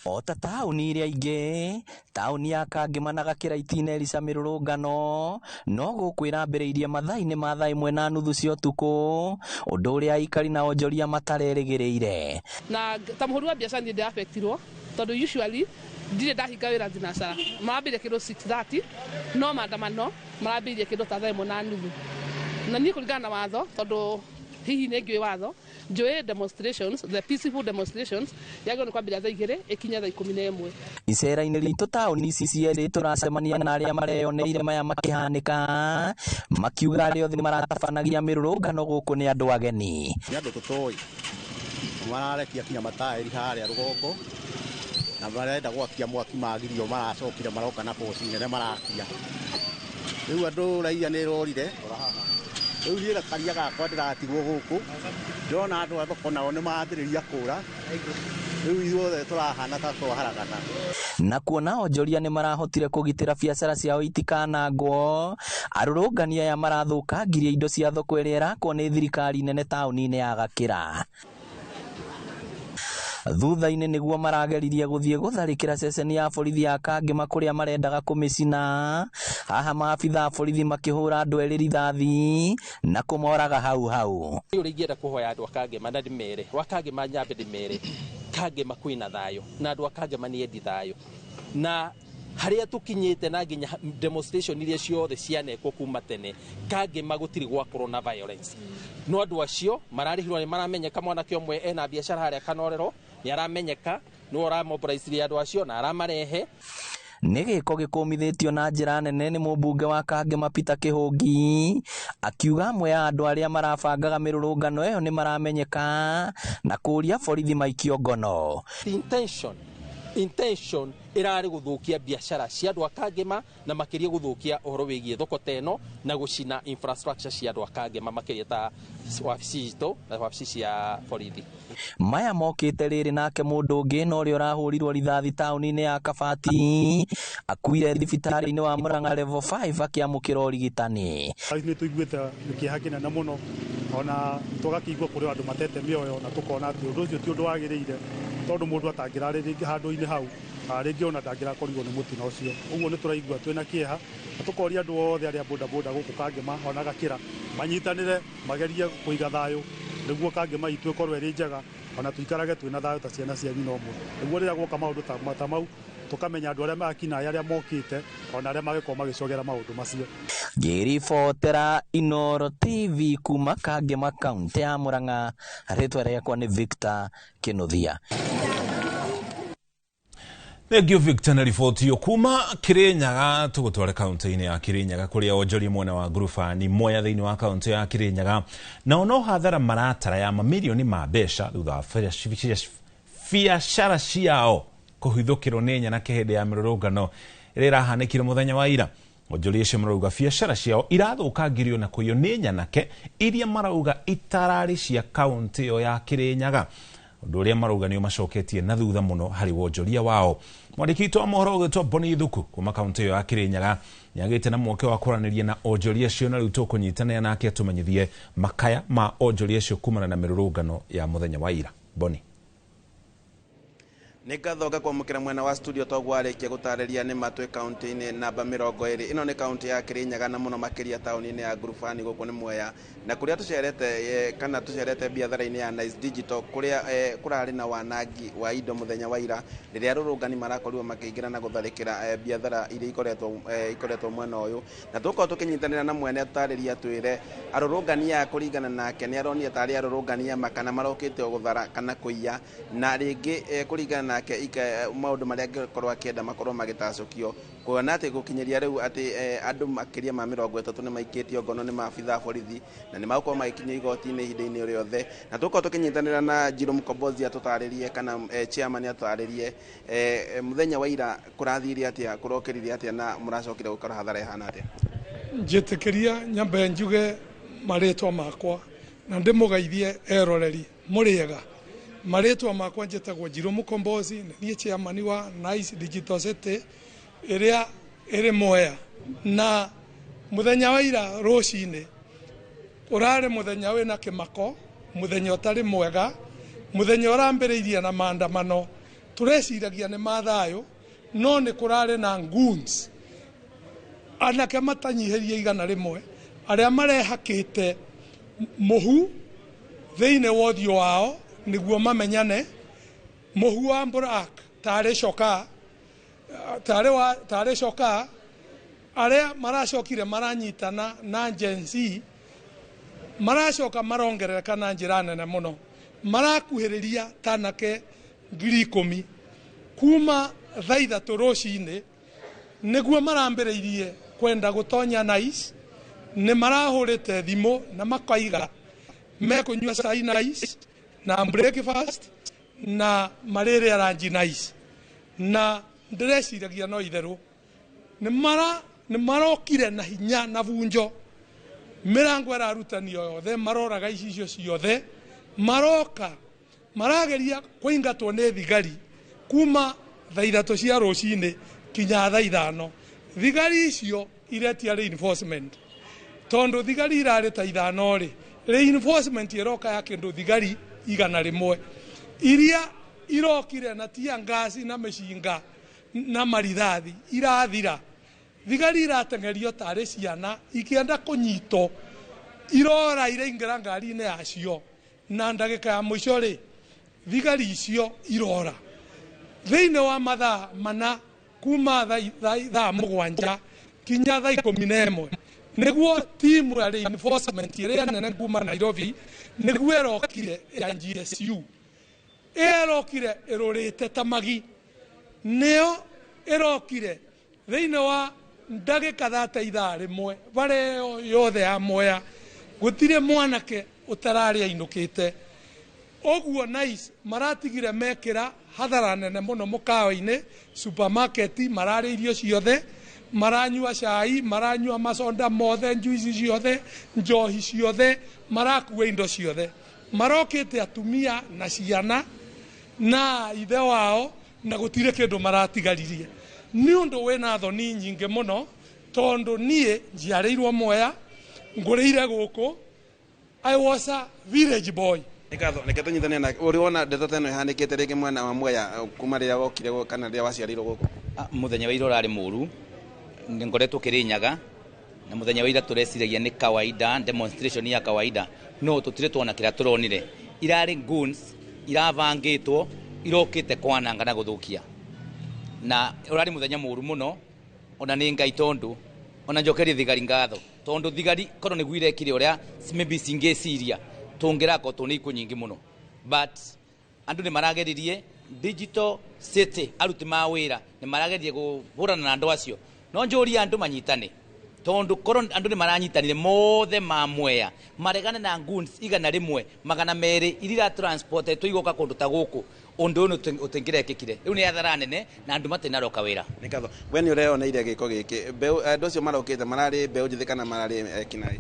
Speaker 2: O ta taũni iria ingĩ, taũni ya Kangema na Gakĩra itinerica mĩrũrũngano no gũkũ ĩrambĩrĩirie mathaa-inĩ ma thaa 1:30 cia ũtukũ, ũndũ ũrĩa aikari na onjoria matarerĩgĩrĩire.
Speaker 3: Na ta mũhũri wa biacara niĩ ndĩrabektirwo tondũ usually ndirĩ ndahinga wĩra thinacara. Marambĩrĩria kĩndũ 6:30 no maandamano marambĩrĩirie kĩndũ ta thaa 1:30. Na niĩ kũringana na watho tondũ hihi nĩ ngĩũĩ watho njũĩ demonstrations, the peaceful demonstrations yagĩrĩirwo nĩ kwambĩrĩria thaa 2 ĩkinye thaa 11.
Speaker 2: Icera-inĩ ritũ taũni ici cierĩ tũracemania na arĩa mareyoneire maya makĩhanĩka, makiuga arĩa othe maratabanagia mĩrũrũngano gũkũ nĩ andũ ageni.
Speaker 5: Nĩ andũ tũtoĩ mararekia kinya mataĩri harĩa rũgongo na marenda gwakia mwaki magirio maracokire maroka na boci nene marakia. Rĩu andũ raia nĩ rorire. Rĩu niĩ gakaria gakwa ndĩratigwo gũkũ ndĩrona andũ a thoko nao nĩ mambĩrĩria kũra. Rĩu ithuothe tũrahana ta twaharagana.
Speaker 2: Na kuona onjoria nĩ marahotire kũgitĩra biacara ciao itikanangwo, arũrũngani aya marathũkangirie indo cia thoko ĩrĩa ĩrakwo nĩ thirikari nene taũni-inĩ ya Gakĩra. Thutha-inĩ nĩguo marageririe gũthiĩ gũtharĩkĩra ceceni ya borithi ya Kangema kũrĩa marendaga kũmĩcina. Haha maabithaa a borithi makĩhũra andũ erĩ rithathi na kũmoraga hau hau.
Speaker 6: Ũrĩa ingĩenda kũhoya andũ a Kangema na ndĩmere, wa Kangema nyambe ndĩmere, Kangema kwĩna thayũ na andũ a Kangema nĩ endi thayũ. Na harĩa tũkinyĩte na nginya demonstration iria ciothe cianekwo kuma tene, Kangema gũtirĩ gwakorwo na violence. No andũ acio mararĩhirwo nĩ maramenyeka, mwanake ũmwe ena biacara harĩa Kanorero nĩ aramenyeka, nĩwe ũramobilize andũ acio na aramarehe.
Speaker 2: Nĩ gĩko gĩkũmithĩtio na njĩra nene nĩ mũmbunge wa Kangema Peter Kĩhũngi, akiuga amwe a andũ arĩa marabangaga mĩrũrũngano ĩyo nĩ maramenyeka na kũũria borithi maikio ngono.
Speaker 6: Intention ĩrarĩ gũthũkia biacara cia andũ a Kangema na makĩria gũthũkia ũhoro wĩgiĩ thoko ta ĩno na gũcina infrastructure cia andũ a Kangema makĩria ta wabici citũ na wabici cia borithi.
Speaker 2: Maya mokĩte rĩrĩ nake mũndũ ũngĩ na ũrĩa ũrahũrirwo rithathi taũni-inĩ ya Kabati akuire thibitarĩ-inĩ wa Murang'a level 5 akĩamũkĩra ũrigitani.
Speaker 7: Nĩ tũiguĩte kĩeha kĩnene mũno ona tũgakĩigua kũrĩ andũ matete mĩoyo na tũkona atĩ ũndũ ũcio ti ũndũ wagĩrĩire tondũ mũndũ atangĩrarĩ rĩngĩ handũ-inĩ hau rĩngĩ ona ndangĩrakorirwo nĩ mũtino ũcio. Ũguo nĩ tũraigua twĩna kĩeha na tũkoria andũ othe arĩa bodaboda gũkũ Kangema ona Gakĩra manyitanĩre magerie kũiga thayũ nĩguo Kangema itũ ĩkorwo ĩrĩ njega ona tũikarage twĩna thayũ ta ciana cia nyina ũmwe, nĩguo rĩrĩa guoka maũndũ ta mau tũkamenya andũ arĩa makinaĩ arĩa mokĩte ona arĩa magĩkorwo magĩcogera maũndũ macio.
Speaker 2: Ngĩribotera Inoro TV kuma Kangema kaunti ya Murang'a, rĩtwa rĩakwa nĩ Victor Kĩnuthia.
Speaker 4: Thank you Victor na riboti iyo kuma Kirinyaga. Tũgũtware kaunti-inĩ ya Kirinyaga kũrĩa onjoria mwena wa Ngurubani Mwea thĩinĩ wa kaunti ya Kirinyaga nao no hathara maratara ya mamirioni ma mbeca thutha wa biacara ciao kũhithũkĩrwo nĩ nyanake hĩndĩ ya mĩrũrũngano ĩrĩa ĩrahanĩkire mũthenya wa ira. Onjoria acio marauga biacara ciao irathũkangirio na kũiywo nĩ nyanake iria marauga itararĩ cia kaunti ĩyo ya Kirinyaga, ũndũ ũrĩa marauga nĩ ũmacoketie na thutha mũno harĩ wonjoria wao. Mwandĩki witũ wa mohoro ũgĩtwo Boni Thuku kuma kaunti ĩyo ya Kirinyaga nĩagĩte na mweke wa kwaranĩria na onjoria acio na rĩu tũkũnyitanĩra nake atũmenyithie makaya ma onjoria acio kumana na mĩrũrũngano ya mũthenya wa ira. Boni.
Speaker 1: Nĩ ngatho ngakwamũkĩra mwena wa studio toguo arĩkia gũtarĩria nĩ matwĩ kaunti-inĩ namba 20. Ĩno nĩ kaunti ya Kirinyaga na mũno makĩria taũni-inĩ ya Ngurubani gũkũ nĩ Mwea, na kũrĩa tũcerete kana tũcerete biathara-inĩ ya Nice Digital kũrĩa kũrarĩ na wanangi wa indo mũthenya wa ira rĩrĩa arũrũngani marakorirwo makĩingĩra na gũtharĩkĩra biathara iria ikoretwo mwena ũyũ, na tũgũkorwo tũkĩnyitanĩra na mwene atarĩria twĩre arũrũngani aya kũringana nake nĩ aronire tarĩ arũrũngani ama kana marokĩte o gũthara kana kũiya, na rĩngĩ kũringana nake maũndũ marĩa angĩkorwo akĩenda makorwo magĩtacũkio, kuona atĩ gũkinyĩria rĩu atĩ andũ makĩria ma 30 nĩ maikĩtio ngono nĩ maabitha a borithi na nĩ magũkorwo magĩkinyio igoti-inĩ ihinda-inĩ rĩothe. Na tũgũkorwo tũkĩnyitanĩra na Njirũ Mkombozi atũtarĩrie kana chairman atũtarĩrie mũthenya wa ira kũrathire atĩa, kũrokĩrire atĩa na mũracokire gũkora hathara ĩhana atĩa.
Speaker 8: Njĩtĩkĩria nyambe njuge marĩtwa makwa na ndĩmũgeithie eroreri mũrĩega. Marĩtwa makwa njĩtagwo Njirũ Mkombozi, nĩ niĩ chairman wa Nice Digital City ĩrĩa ĩrĩ Mwea. Na mũthenya wa ira rũcinĩ ũrarĩ mũthenya wĩna kĩmako, mũthenya ũtarĩ mwega, mũthenya ũrambĩrĩirie na maandamano tũreciragia nĩ ma thayũ, no nĩ kũrarĩ na goons anake matanyihĩrie 100 arĩa marehakĩte mũhu thĩinĩ wa ũthiũ wao nĩguo mamenyane, mũhu wa black tarĩ coka, arĩa maracokire maranyitana na Gen Z maracoka marongerereka na njĩra nene mũno, marakuhĩrĩria tanake 10,000 kuma thaa 3 rũcinĩ nĩguo marambĩrĩirie kwenda gũtonya Nice. Nĩ marahũrĩte thimũ na makoiga mekũnyua cai Nice na breakfast na marĩrĩa ranji Nice, na ndĩreciragia no itherũ nĩ marokire na hinya na bunjo, mĩrango ĩrarutanio yothe, maroraga icicio ciothe, maroka marageria kũingatwo nĩ thigari kuma thaa 3 cia rũcinĩ kinya thaa 5. Thigari icio iretia reinforcement, tondũ thigari irarĩ ta 5 rĩ, reinforcement ĩroka ya kĩndũ thigari 100 iria irokire na tia ngasi na mĩcinga na marithathi irathira. Thigari irateng'erio tarĩ ciana ikĩenda kũnyitwo, irora iraingĩra ngari-inĩ yacio, na ndagĩka ya mũico rĩ thigari icio irora thĩinĩ wa mathaa 4 kuma thaa 7 kinya thaa 11 nĩguo timu ya reinforcement ĩrĩa nene kuma Nairobi nĩguo ĩrokire ya GSU ĩrokire ĩrũrĩte ta magi, nĩyo ĩrokire thĩinĩ wa ndagĩka thata ithaa rĩmwe barĩa yothe ya Mwea gũtirĩ mwanake ũtararĩ ainũkĩte. Ũguo Nice maratigire mekĩra hathara nene mũno mũkawa-inĩ, supermarket mararĩa irio ciothe, maranyua cai, maranyua maconda mothe, njuici ciothe, njohi ciothe, marakua indo ciothe. Marokĩte atumia na ciana na ithe wao na gũtirĩ kĩndũ maratigaririe. Nĩ ũndũ wĩna thoni nyingĩ mũno tondũ niĩ njiarĩirwo Mwea, ngũrĩire gũkũ, I was a village boy.
Speaker 1: Nĩngatho, reke tũnyitane na ũrĩ wona ndeto ta ĩno ĩhanĩkĩte rĩngĩ mwena wa Mwea kuma rĩrĩa wokire kana rĩrĩa waciarĩirwo gũkũ?
Speaker 9: Mũthenya wa ira ũrarĩ mũru, ngoretwo Kĩrĩnyaga, na mũthenya wa ira tũreciragia nĩ kawaida, demonstration ya kawaida, no tũtirĩ tuona kĩrĩa tũronire. Irarĩ goons irabangĩtwo irokĩte kwananga na gũthũkia, na ũrarĩ mũthenya mũru mũno. Ona nĩ Ngai tondũ ona njokerie thigari ngatho tondũ thigari korwo nĩguo irekire ũrĩa maybe cingĩciria tũngĩrakotwo nĩ ikuũ nyingĩ mũno, but andũ nĩ marageririe Digital City aruti ma wĩra nĩ marageririe kũhũrana na andũ acio, no njũrie andũ manyitane tondũ korwo andũ nĩ maranyitanire mothe ma Mwea maregane na goons 100 200 iria transportetwo igoka kũndũ ta gũkũ, ũndũ ũyũ ũtingĩrekĩkire. Rĩu nĩ hathara nene na andũ matinaroka wĩra.
Speaker 1: Nĩ ngatho. We nĩ ũreyoneire gĩko gĩkĩ, andũ acio marokĩte mararĩ mbeũ njĩthĩ kana mararĩ ekinaĩ?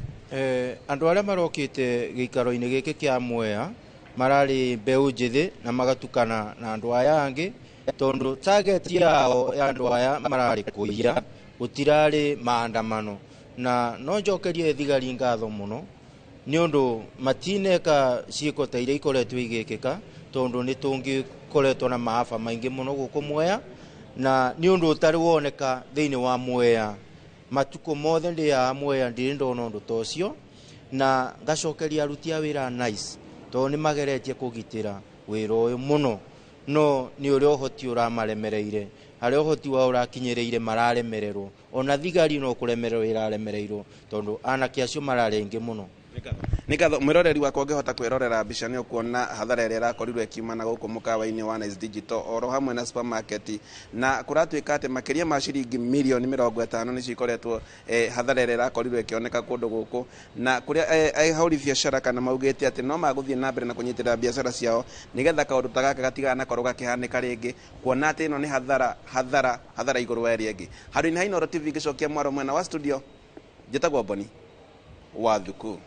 Speaker 10: Andũ arĩa marokĩte gĩikaro-inĩ gĩkĩ kĩa Mwea mararĩ mbeũ njĩthĩ na magatukana na andũ aya angĩ, tondũ target yao ya andũ aya mararĩ kũiya, gũtirarĩ maandamano. Na no njokerie thigari ngatho mũno nĩ ũndũ matineka ciĩko ta iria ikoretwo igĩkĩka, tondũ nĩ tũngĩkorirwo Gũkoretwo na maafa maingĩ mũno gũkũ Mwea na nĩ ũndũ ũtarĩ woneka thĩinĩ wa Mwea matukũ mothe ndĩaga Mwea ndirĩ ndona ũndũ ta ũcio na ngacokeria aruti a wĩra NICE tondũ nĩ mageretie kũgitĩra wĩra ũyũ mũno no nĩ ũrĩa ũhoti ũramaremereire harĩa ũhoti wao ũrakinyĩrĩire mararemererwo ona thigari no kũremererwo ĩraremereirwo tondũ anake acio mararĩ aingĩ mũno.
Speaker 1: Nĩ ngatho mwĩroreri wakwa ũngĩhota kwĩrorera mbica nĩ ũkuona hathara ĩrĩa ĩrakorirwo ĩkiumana gũkũ mũkawa-inĩ wa Nice Digital oro hamwe na supermarket na kũratuĩka atĩ makĩria ma ciringi mirioni 50 nĩcio ikoretwo hathara ĩrĩa ĩrakorirwo ĩkĩoneka kũndũ gũkũ na kũrĩa ahũri biacara kana maugĩte atĩ no magũthiĩ na mbere na kũnyitĩrĩra biacara ciao nĩgetha kaũndũ ta gaka gatiganakorwo gakĩhanĩka rĩngĩ kuona atĩ ĩno nĩ hathara hathara hathara igũrũ wa ĩrĩa ĩngĩ. Handũ-inĩ ha Inooro TV ngĩcokia mwaro mwena wa studio njĩtagwo Boni wa Thuku.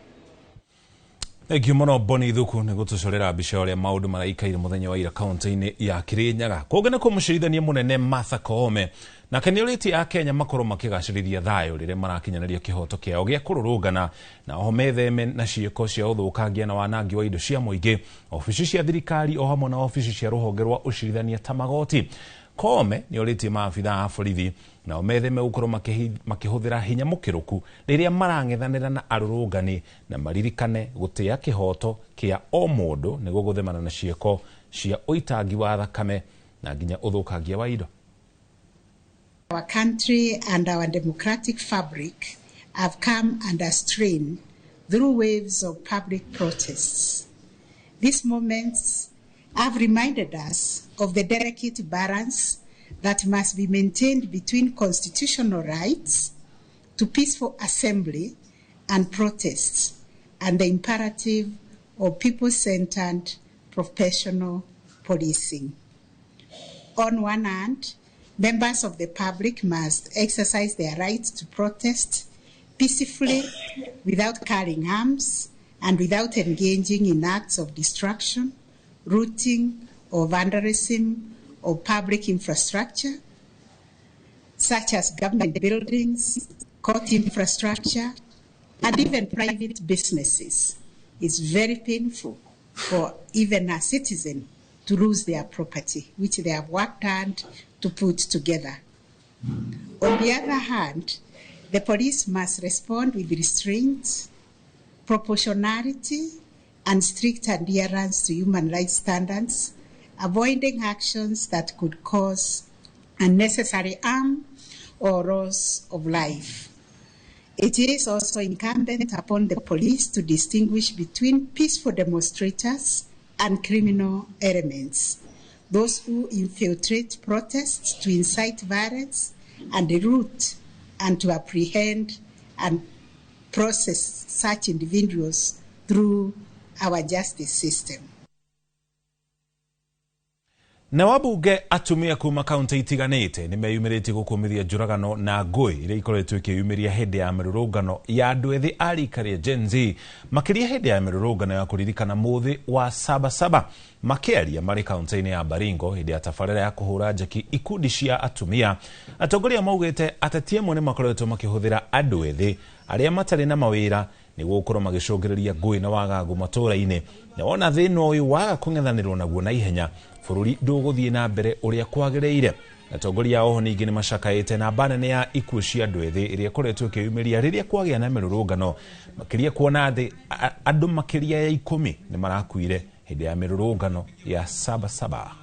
Speaker 4: Thank you mũno Boni Thuku nĩ gũtũcorera mbica ũrĩa maũndũ maraikaire mũthenya wa ira kaunti-inĩ ya Kirinyaga. Kũngĩ nĩ kũmũcirithania mũnene Martha Koome nake nĩ ũrĩtie Akenya makorwo makĩgacĩrithia thayũ rĩrĩa marakinyanĩria kĩhoto kĩao gĩa kũrũrũngana na oho metheme na ciĩko cia ũthũkangia na wanangi wa indo cia mũingĩ, obici cia thirikari o hamwe na obici cia rũhonge rwa ũcirithania ta magoti. Koome nĩ ũrĩtie maabitha a borithi nao metheme gũkorwo makĩhũthĩra hinya mũkĩrũku rĩrĩa marang'ethanĩra na arũrũngani na maririkane gũtĩa kĩhoto kĩa o mũndũ nĩguo gũthemana na ciĩko cia ũitangi wa thakame na nginya ũthũkangia wa indo.
Speaker 12: Our country and our democratic fabric have come under strain through waves of public protests. These moments have reminded us of the delicate balance that must be maintained between constitutional rights to peaceful assembly and protests and the imperative of people-centered professional policing. On one hand, members of the public must exercise their right to protest peacefully without carrying arms and without engaging in acts of destruction, looting, or vandalism of public infrastructure, such as government buildings, court infrastructure, and even private businesses. It's very painful for even a citizen to lose their property, which they have worked hard to put together. On the other hand, the police must respond with restraint, proportionality, and strict adherence to human rights standards, avoiding actions that could cause unnecessary harm or loss of life. It is also incumbent upon the police to distinguish between peaceful demonstrators and criminal elements, those who infiltrate protests to incite violence and root, and to apprehend and process such individuals through our justice system.
Speaker 4: Na wabunge atumia kuma kaunti itiganĩte nĩmeyumĩrĩtie gũkũmithia njũragano na ngũĩ iria ikoretwo ikĩyumĩria hĩndĩ ya mĩrũrũngano ya andũ ethĩ a rika rĩa Gen Z, makĩria hĩndĩ ya mĩrũrũngano ya kũririkana mũthĩ wa Sabasaba. Makĩaria marĩ kaunti-inĩ ya Baringo hĩndĩ ya tabarĩra ya kũhũra njeki ikundi cia atumia, atongoria maugĩte ateti amwe nĩmakoretwo makĩhũthĩra andũ ethĩ arĩa matarĩ na mawĩra nĩguo gũkorwo magĩcũngĩrĩria ngũĩ na wagagu matũũra-inĩ, na wona thĩna ũyũ waga kũng'ethanĩrwo naguo na ihenya bũrũri ndũgũthiĩ na mbere ũrĩa kwagĩrĩire. Atongoria oho ningĩ nĩmacakaĩte namba nene ya ikuũ cia andũ ethĩ ĩrĩa ĩkoretwo ĩkĩyumĩria rĩrĩa kwagĩa na mĩrũrũngano, makĩria kuona atĩ andũ makĩria ya 10 nĩmarakuire hĩndĩ ya mĩrũrũngano ya Sabasaba.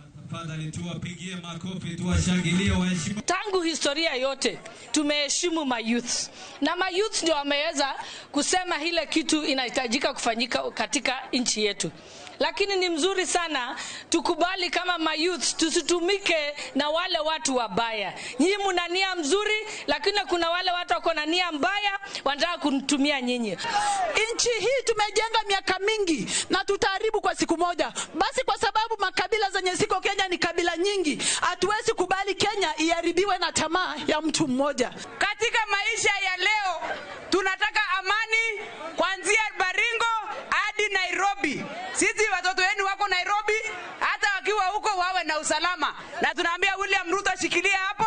Speaker 13: Tangu historia yote tumeheshimu mayouth, na mayouth ndio wameweza kusema ile kitu inahitajika kufanyika katika nchi yetu. Lakini ni mzuri sana tukubali kama mayouth tusitumike na wale watu wabaya. Nyinyi mna nia mzuri, lakini kuna wale watu wako na nia mbaya wanataka kutumia nyinyi.
Speaker 14: Nchi hii tumejenga miaka mingi na tutaharibu kwa siku moja. Basi kwa sababu makabila zenye ziko Kenya ni kabila nyingi, hatuwezi kubali Kenya iharibiwe na tamaa ya mtu mmoja.
Speaker 15: Katika maisha ya leo tunataka amani kuanzia Baringo hadi Nairobi. Sisi watoto wenu wako Nairobi, hata wakiwa huko wawe na usalama. Na tunaambia William Ruto shikilia hapo.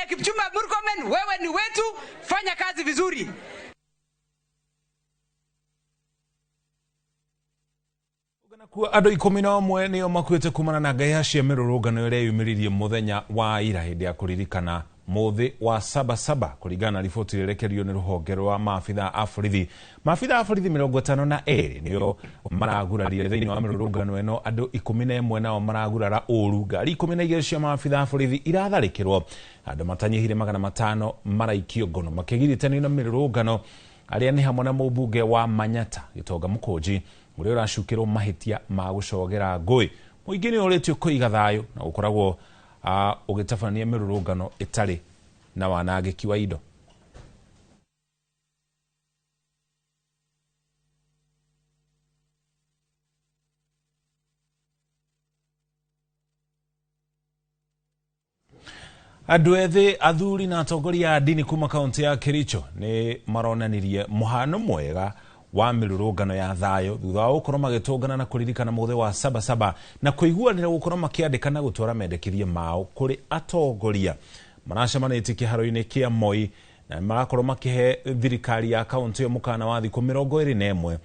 Speaker 15: Kipchumba Murkomen, wewe ni wetu, fanya kazi vizuri.
Speaker 4: Andũ 11 nĩo makuĩte kumana na ngahĩha cia mĩrũrũngano ĩrĩa yumĩririe mũthenya wa ira hĩndĩ ya kũririkana mũthĩ wa Sabasaba kũringana na riboti ĩrekereirio nĩ rũhonge rwa maabitha a borithi. Maabitha a borithi 52 nĩo maragurarire thĩinĩ wa mĩrũrũngano ĩno, andũ 11 nao maragurara ũru, ngari 12 cia maabitha a borithi iratharĩkĩrwo, andũ matanyihire 500 maraikio ngono makĩgiritanio na mĩrũrũngano arĩa nĩ hamwe na mũmbunge wa Manyata Gĩtonga Mũkũnji ũrĩa ũracukĩrwo mahĩtia ma gũcogera ngũĩ. Mũingĩ nĩ ũrĩtio kũiga thayũ na gũkoragwo ũgĩtabania mĩrũrũngano ĩtarĩ na wanangĩki wa indo. Andũ ethĩ, athuri na atongoria a ndini kuma kaunti ya Kericho nĩ maronanirie mũhano mwega wa mĩrũrũngano ya thayũ thutha wa gũkorwo magĩtũngana na kũririkana mũthĩ wa Sabasaba na kũiguanĩra gũkorwo makĩandĩka na gũtwara mendekithia mao kũrĩ atongoria. Maracemanĩtie kĩharo-inĩ kĩa Moi na marakorwo makĩhe thirikari ya kaunti ĩyo mũkana wa thikũ 21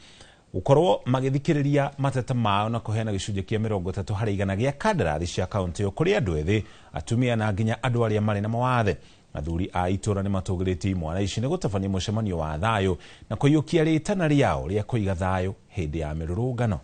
Speaker 4: gũkorwo magĩthikĩrĩria mateta mao na kũheana gĩcunjĩ kĩa 30 harĩ igana gĩa kandarathi cia kaunti ĩyo kũrĩ andũ ethĩ, atumia na nginya andũ arĩa marĩ na mawathe. Athuri a itũra nĩ matũgĩrĩtie imwana ici nĩ gũtabania mũcemanio wa thayũ na kũiyũkia rĩtana rĩao rĩa kũiga thayũ hĩndĩ ya mĩrũrũngano.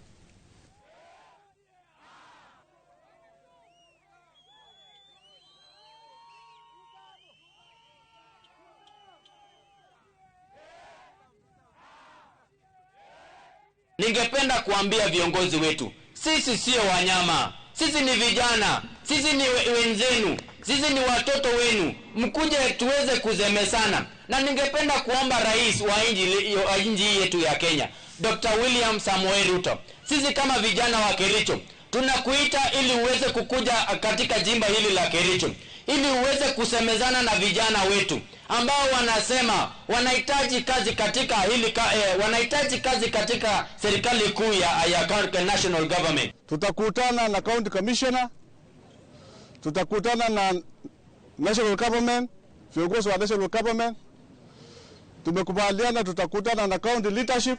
Speaker 11: Ningependa kuambia viongozi wetu, sisi sio wanyama, sisi ni vijana, sisi ni wenzenu, sisi ni watoto wenu, mkuje tuweze kuzemesana. Na ningependa kuomba rais wa nchi yetu ya Kenya, Dr. William Samoei Ruto, sisi kama vijana wa Kericho tunakuita ili uweze kukuja katika jimba hili la Kericho, ili uweze kusemezana na vijana wetu ambao wanasema wanahitaji kazi katika hili wanahitaji kazi katika serikali kuu ya national government.
Speaker 16: Tutakutana na county commissioner, tutakutana na national government, viongozi wa national government. Tumekubaliana tutakutana na county leadership,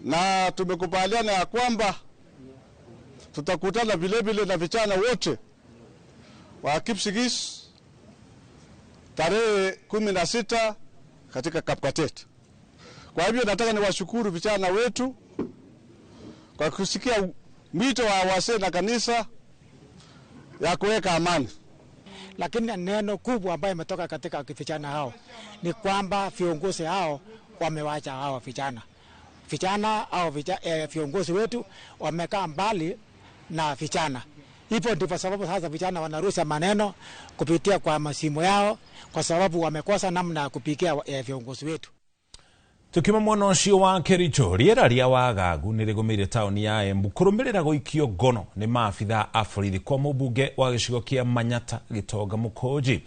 Speaker 16: na tumekubaliana ya kwamba tutakutana vile vile na vijana wote wa Kipsigis tarehe 16 katika Kapkatet. Kwa hivyo nataka niwashukuru vijana wetu kwa kusikia mwito wa wazee na kanisa ya kuweka amani.
Speaker 17: Lakini neno kubwa ambayo imetoka katika vijana hao ni kwamba viongozi hao wamewacha hao vijana. Vijana au viongozi wetu wamekaa mbali na vijana. Hivyo ndivyo sababu sasa vijana wanarusha maneno kupitia kwa masimu yao, kwa sababu wamekosa namna ya kupigia viongozi wetu.
Speaker 4: Tukima mwena ũcio wa Kericho, rĩera rĩa wagagu nĩ rĩgũmĩire taũni ya Embu kũrũmĩrĩra gũikio ngono nĩ maabitha a borithi kwa mũmbunge wa gĩcigo kĩa Manyata Gĩtonga Mũkũnji.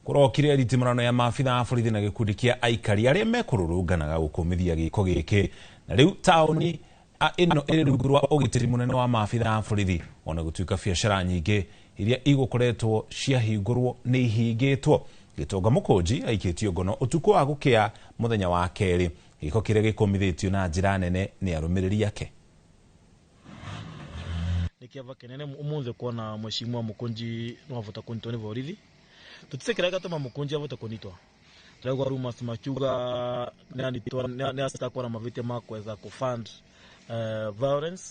Speaker 4: Kũrokire nditimũrano ya maabitha a borithi na gĩkundi kĩa aikari arĩa mekũrũrũnganaga gũkũmithia gĩko gĩkĩ, na rĩu taũni ĩno ĩrĩ rungu rwa ũgitĩri mũnene wa maabitha a borithi, ona gũtuĩka biacara nyingĩ iria igũkoretwo ciahingũrwo nĩ ihingĩtwo. Gĩtonga Mũkũnji aikĩtio ngono ũtukũ wa gũkĩa mũthenya wa kerĩ, gĩko kĩrĩa gĩkũmithĩtio na njĩra nene nĩ arũmĩrĩri ake.
Speaker 18: Nĩ kĩeva kĩnene ũmũthĩ kuona mheshimiwa Mũkũnji no avota kũnyitwo nĩ borithi. Tũtise kĩrĩa gĩatũma Mũkũnji avote kũnyitwo. Tũraigua rumors makiuga nĩ acitakuwa na mavĩtia ma kuweza kufund violence.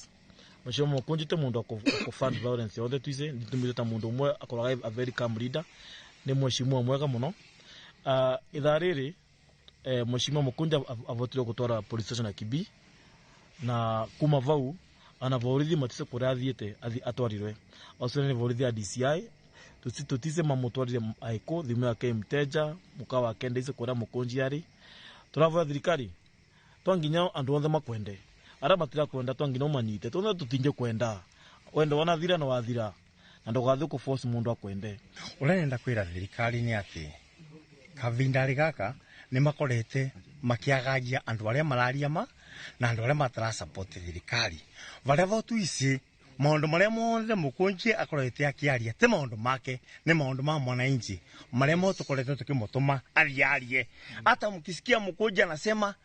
Speaker 18: Mheshimiwa Mũkũnji ti mũndũ wa kufund violence yothe tuise, nĩtũmwĩte ta mũndũ ũmwe akoragwo a very calm leader. Ni mheshimiwa mwega muno. Ithaa rĩrĩ mheshimiwa Mũkũnji avotire gũtwara police station ya Kibii, na kuma vau ana borithi matise kũrĩa athiĩte atwarirwe. Acio nĩ borithi ya DCI, tutise mamũtwarire aiko thimu yake mteja muka wake ndaice kũrĩa Mũkũnji arĩ. Tũravoya thirikari twanginya andũ othe makwende, arĩa matirakwenda twanginya ũmanyite, tondũ tũtinge kwenda wendo wanathira na wathira, na ndũgathiĩ kũ-force mũndũ akwende.
Speaker 20: Ũrĩa nenda kwĩra thirikari nĩ atĩ kavindarĩ gaka nĩ makorete makĩagagia andũ arĩa mararia ma na andũ arĩa matarasupport thirikari. Varĩa votu ici maũndũ marĩa mothe Mũkũnji akorete akĩaria ti maũndũ make, nĩ maũndũ ma mwananchi marĩa mothe tũkoretwo tũkĩmũtũma athiĩ arie. Hata mkisikia Mũkũnji anasema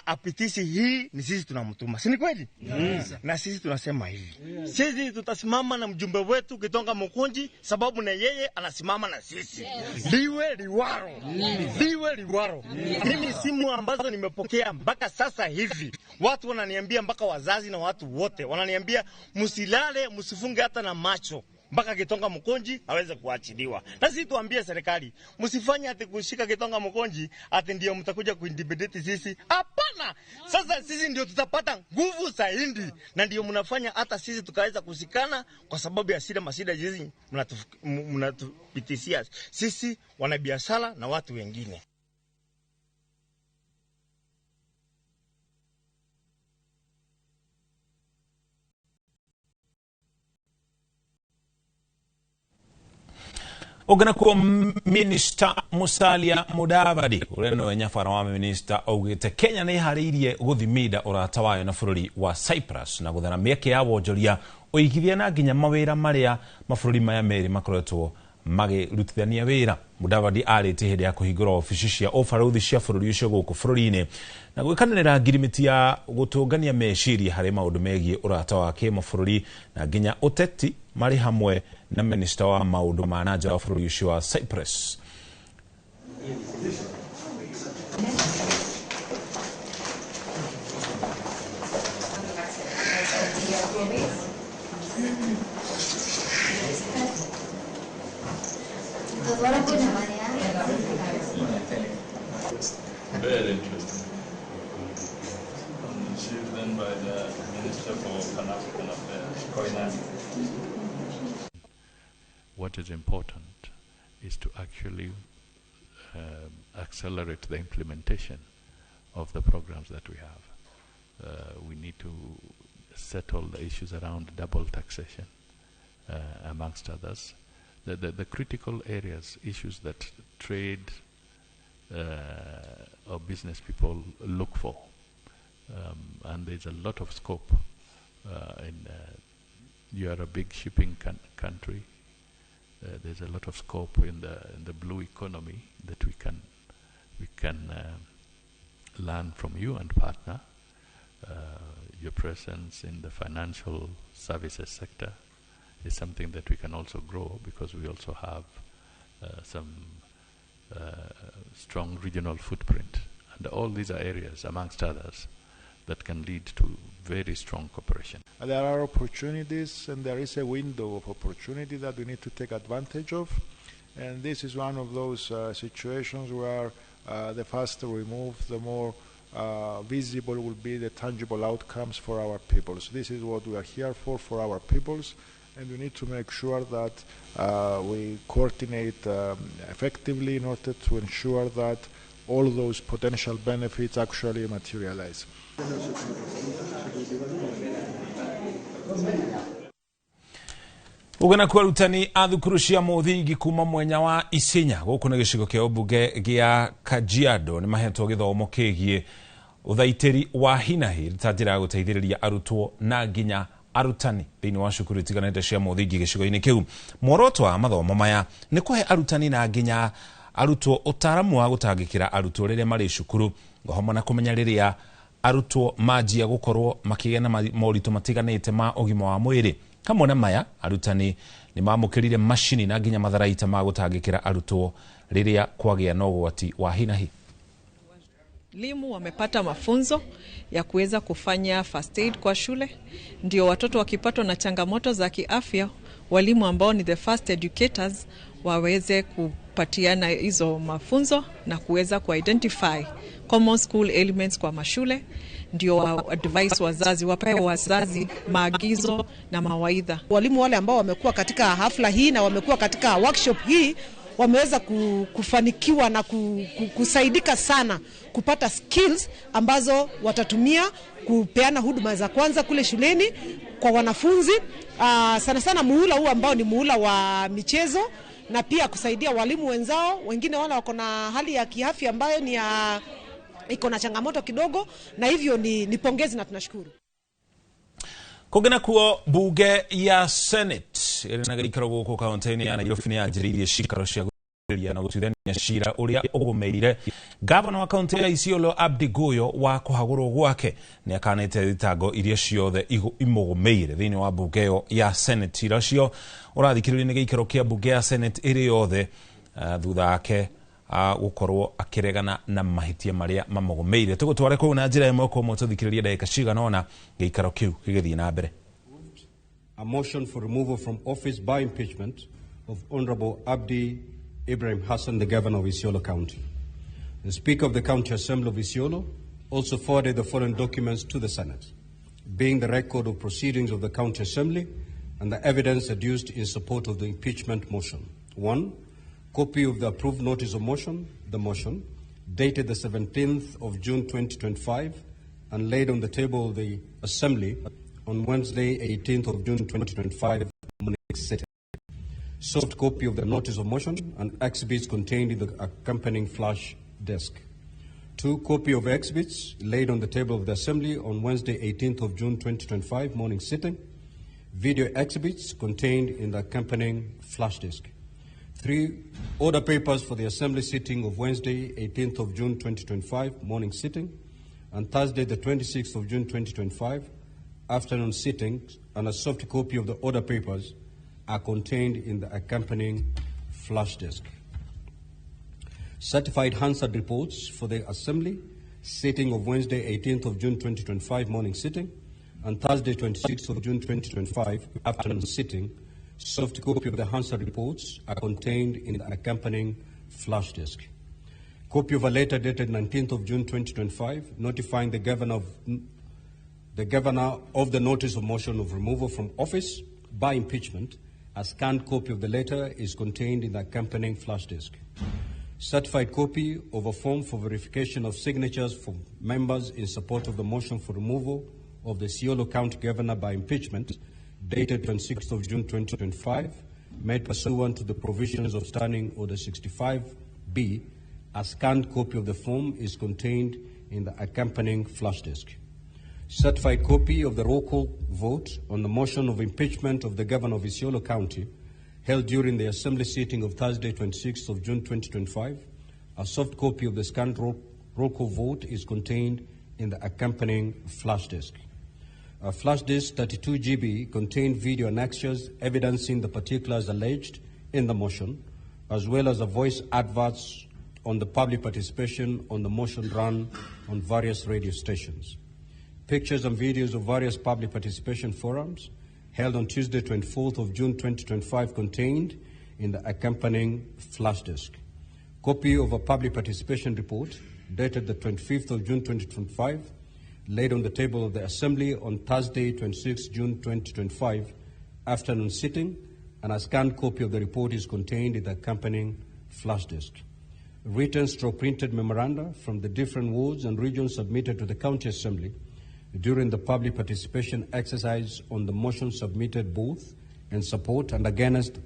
Speaker 20: Apitisi hii ni sisi tunamtuma, si ni kweli?
Speaker 21: Yes.
Speaker 20: Na sisi tunasema hivi, sisi tutasimama na mjumbe wetu Kitonga Mukunji, sababu na yeye anasimama na sisi.
Speaker 21: Yes.
Speaker 20: Liwe liwaro.
Speaker 21: Yes.
Speaker 20: Liwe liwaro.
Speaker 21: Yes.
Speaker 20: Mimi simu ambazo nimepokea mpaka sasa hivi, watu wananiambia, mpaka wazazi na watu wote wananiambia msilale, msifunge hata na macho mpaka Kitonga Mukunji aweze kuachiliwa. Na sisi tuambie serikali, msifanye ati kushika Kitonga Mukunji ati ndio mtakuja kuintimidate sisi. Hapana. Sasa sisi ndio tutapata nguvu zaidi, na ndio mnafanya hata sisi tukaweza kushikana kwa sababu ya shida mashida hizi mnatupitishia sisi wanabiashara na watu wengine.
Speaker 4: Oganakuo Minister Musalia Mudavadi uria niwe nyabara wa minister augite Kenya nĩ ĩharĩirie gũthimida ũrata wayo na bũrũri wa Cyprus na gũthara mĩeke ya wonjoria ũigithia na nginya mawĩra marĩa mabũrũri maya merĩ makoretwo magĩrutithania wĩra. Mudavadi arĩtie hĩndĩ ya kũhingũra obici cia ũbarũthi cia bũrũri ũcio gũkũ bũrũri-inĩ na gwĩkanĩrĩra ngirimiti ya gũtũngania meciria harĩ maũndũ megiĩ ũrata wa kĩmabũrũri na nginya ũteti marĩ hamwe na minista wa maũndũ ma na nja wa bũrũri ũcio wa Cyprus.
Speaker 22: Very interesting. Received then by the Minister for Pan-African Affairs, Koinange.
Speaker 23: What is important is to actually accelerate the implementation of the programs that we have. We need to settle the issues around double taxation, amongst others. The critical areas, issues that trade or business people look for. And there's a lot of scope. You are a big shipping country. There's a lot of scope in the blue economy that we can learn from you and partner. Your presence in the financial services sector is something that we can also grow, because we also have some strong regional footprint. And all these are areas, amongst others, that can lead to very strong cooperation.
Speaker 24: There are opportunities, and there is a window of opportunity that we need to take advantage of. And this is one of those situations where the faster we move, the more visible will be the tangible outcomes for our peoples. This is what we are here for our peoples. And we need to make sure that we coordinate effectively in order to ensure that all those potential benefits actually materialize.
Speaker 4: Ugana arutani a thukuru cia muthingi kuma mwenya wa Isinya guku ni gicigo kia ubunge gia Kajiado ni mahetwo githomo kigie uthaitiri wa hinahi ta njira ya guteithiriria arutwo na nginya arutani thiini wa cukuru itiganite cia muthingi gicigo-ini kiu. Muoroto wa mathomo maya ni kuhe arutani na nginya arutwo utaramu wa gutangikira arutwo riria mari cukuru hamwe na kumenya riria arutwo manjia gukorwo makigia na moritũ matiganite ma ũgima wa mwĩrĩ. Hamwe na maya arutani ni mamũkĩrire macini na nginya matharaita ma gũtangĩkĩra arutwo rĩrĩa kwagĩa na ũgwati wa hinahi.
Speaker 25: Walimu wamepata mafunzo ya kuweza kufanya first aid kwa shule, ndio watoto wakipatwa na changamoto za kiafya, walimu ambao ni the first educators waweze kupatiana hizo mafunzo na kuweza kuidentify common school elements kwa mashule, ndio wa advice wazazi, wapewe wazazi maagizo na mawaidha.
Speaker 26: Walimu wale ambao wamekuwa katika hafla hii na wamekuwa katika workshop hii wameweza kufanikiwa na kusaidika sana kupata skills ambazo watatumia kupeana huduma za kwanza kule shuleni kwa wanafunzi, sana sana muhula huu ambao ni muhula wa michezo, na pia kusaidia walimu wenzao wengine wale wako na hali ya kiafya ambayo ni ya iko na changamoto kidogo, na hivyo ni pongezi na tunashukuru.
Speaker 4: Kũngĩ kuo bunge ya Senate ĩrĩ na gĩikaro gũkũ kaunti-inĩ ya Nairobi nĩ yanjĩrĩirie cikaro cia Gũthikĩrĩria na gũtuithania cira ũrĩa ũgũmĩire gavana wa kaunti ya Isiolo Abdi Guyo wa kũhagũrwo gwake nĩ akanĩte thitango iria ciothe imũgũmĩire thĩinĩ wa mbunge ĩyo ya Senate. Cira ũcio ũrathikĩrĩrio nĩ gĩikaro kĩa mbunge ya Senate ĩrĩ yothe thutha wake gũkorwo akĩregana na mahĩtia marĩa mamũgũmĩire. Tũgũtware kũu na njĩra ĩmwe kwa ĩmwe tũthikĩrĩrie ndagĩka cigana ũna gĩikaro kĩu gĩgĩthiĩ na mbere.
Speaker 3: A motion for removal from office by impeachment of Honorable Abdi Ibrahim Hassan, the Governor of Isiolo County. The Speaker of the County Assembly of Isiolo also forwarded the following documents to the Senate, being the record of proceedings of the County Assembly and the evidence adduced in support of the impeachment motion. 1, copy of the approved notice of motion, the motion, dated the 17th of June 2025 and laid on the table of the Assembly on Wednesday, 18th of June 2025, morning sitting. Soft copy of the notice of motion and exhibits contained in the accompanying flash disk. 2, copy of exhibits laid on the table of the Assembly on Wednesday, 18th of June 2025, morning sitting. Video exhibits contained in the accompanying flash disk. 3, order papers for the Assembly sitting of Wednesday, 18th of June 2025, morning sitting, and Thursday, the 26th of June 2025, afternoon sitting, and a soft copy of the order papers are contained in the accompanying flash disk. Certified Hansard reports for the Assembly sitting of Wednesday, 18th of June 2025, morning sitting, and Thursday, 26th of June 2025, afternoon sitting. Soft copy of the Hansard reports are contained in the accompanying flash disk. Copy of a letter dated 19th of June 2025, notifying the governor of the notice of motion of removal from office by impeachment. A scanned copy of the letter is contained in the accompanying flash disk. Certified copy of a form for verification of signatures for members in support of the motion for removal of the Isiolo County Governor by impeachment, dated 26th of June 2025, made pursuant to the provisions of Standing Order 65B. A scanned copy of the form is contained in the accompanying flash disk. Certified copy of the roll call vote on the motion of impeachment of the Governor of Isiolo County held during the Assembly sitting of Thursday, 26th of June 2025. A soft copy of the scanned roll call vote is contained in the accompanying flash disk. A flash disk 32 GB contained video annexures evidencing the particulars alleged in the motion, as well as a voice adverts on the public participation on the motion run on various radio stations. Pictures and videos of various public participation forums held on Tuesday, 24th of June 2025, contained in the accompanying flash disk. Copy of a public participation report dated the 25th of June 2025, laid on the table of the Assembly on Thursday, 26 June 2025, afternoon sitting, and a scanned copy of the report is contained in the accompanying flash disk. Written stroke printed memoranda from the different wards and regions submitted to the County Assembly during the public participation exercise on the motion submitted both in support and against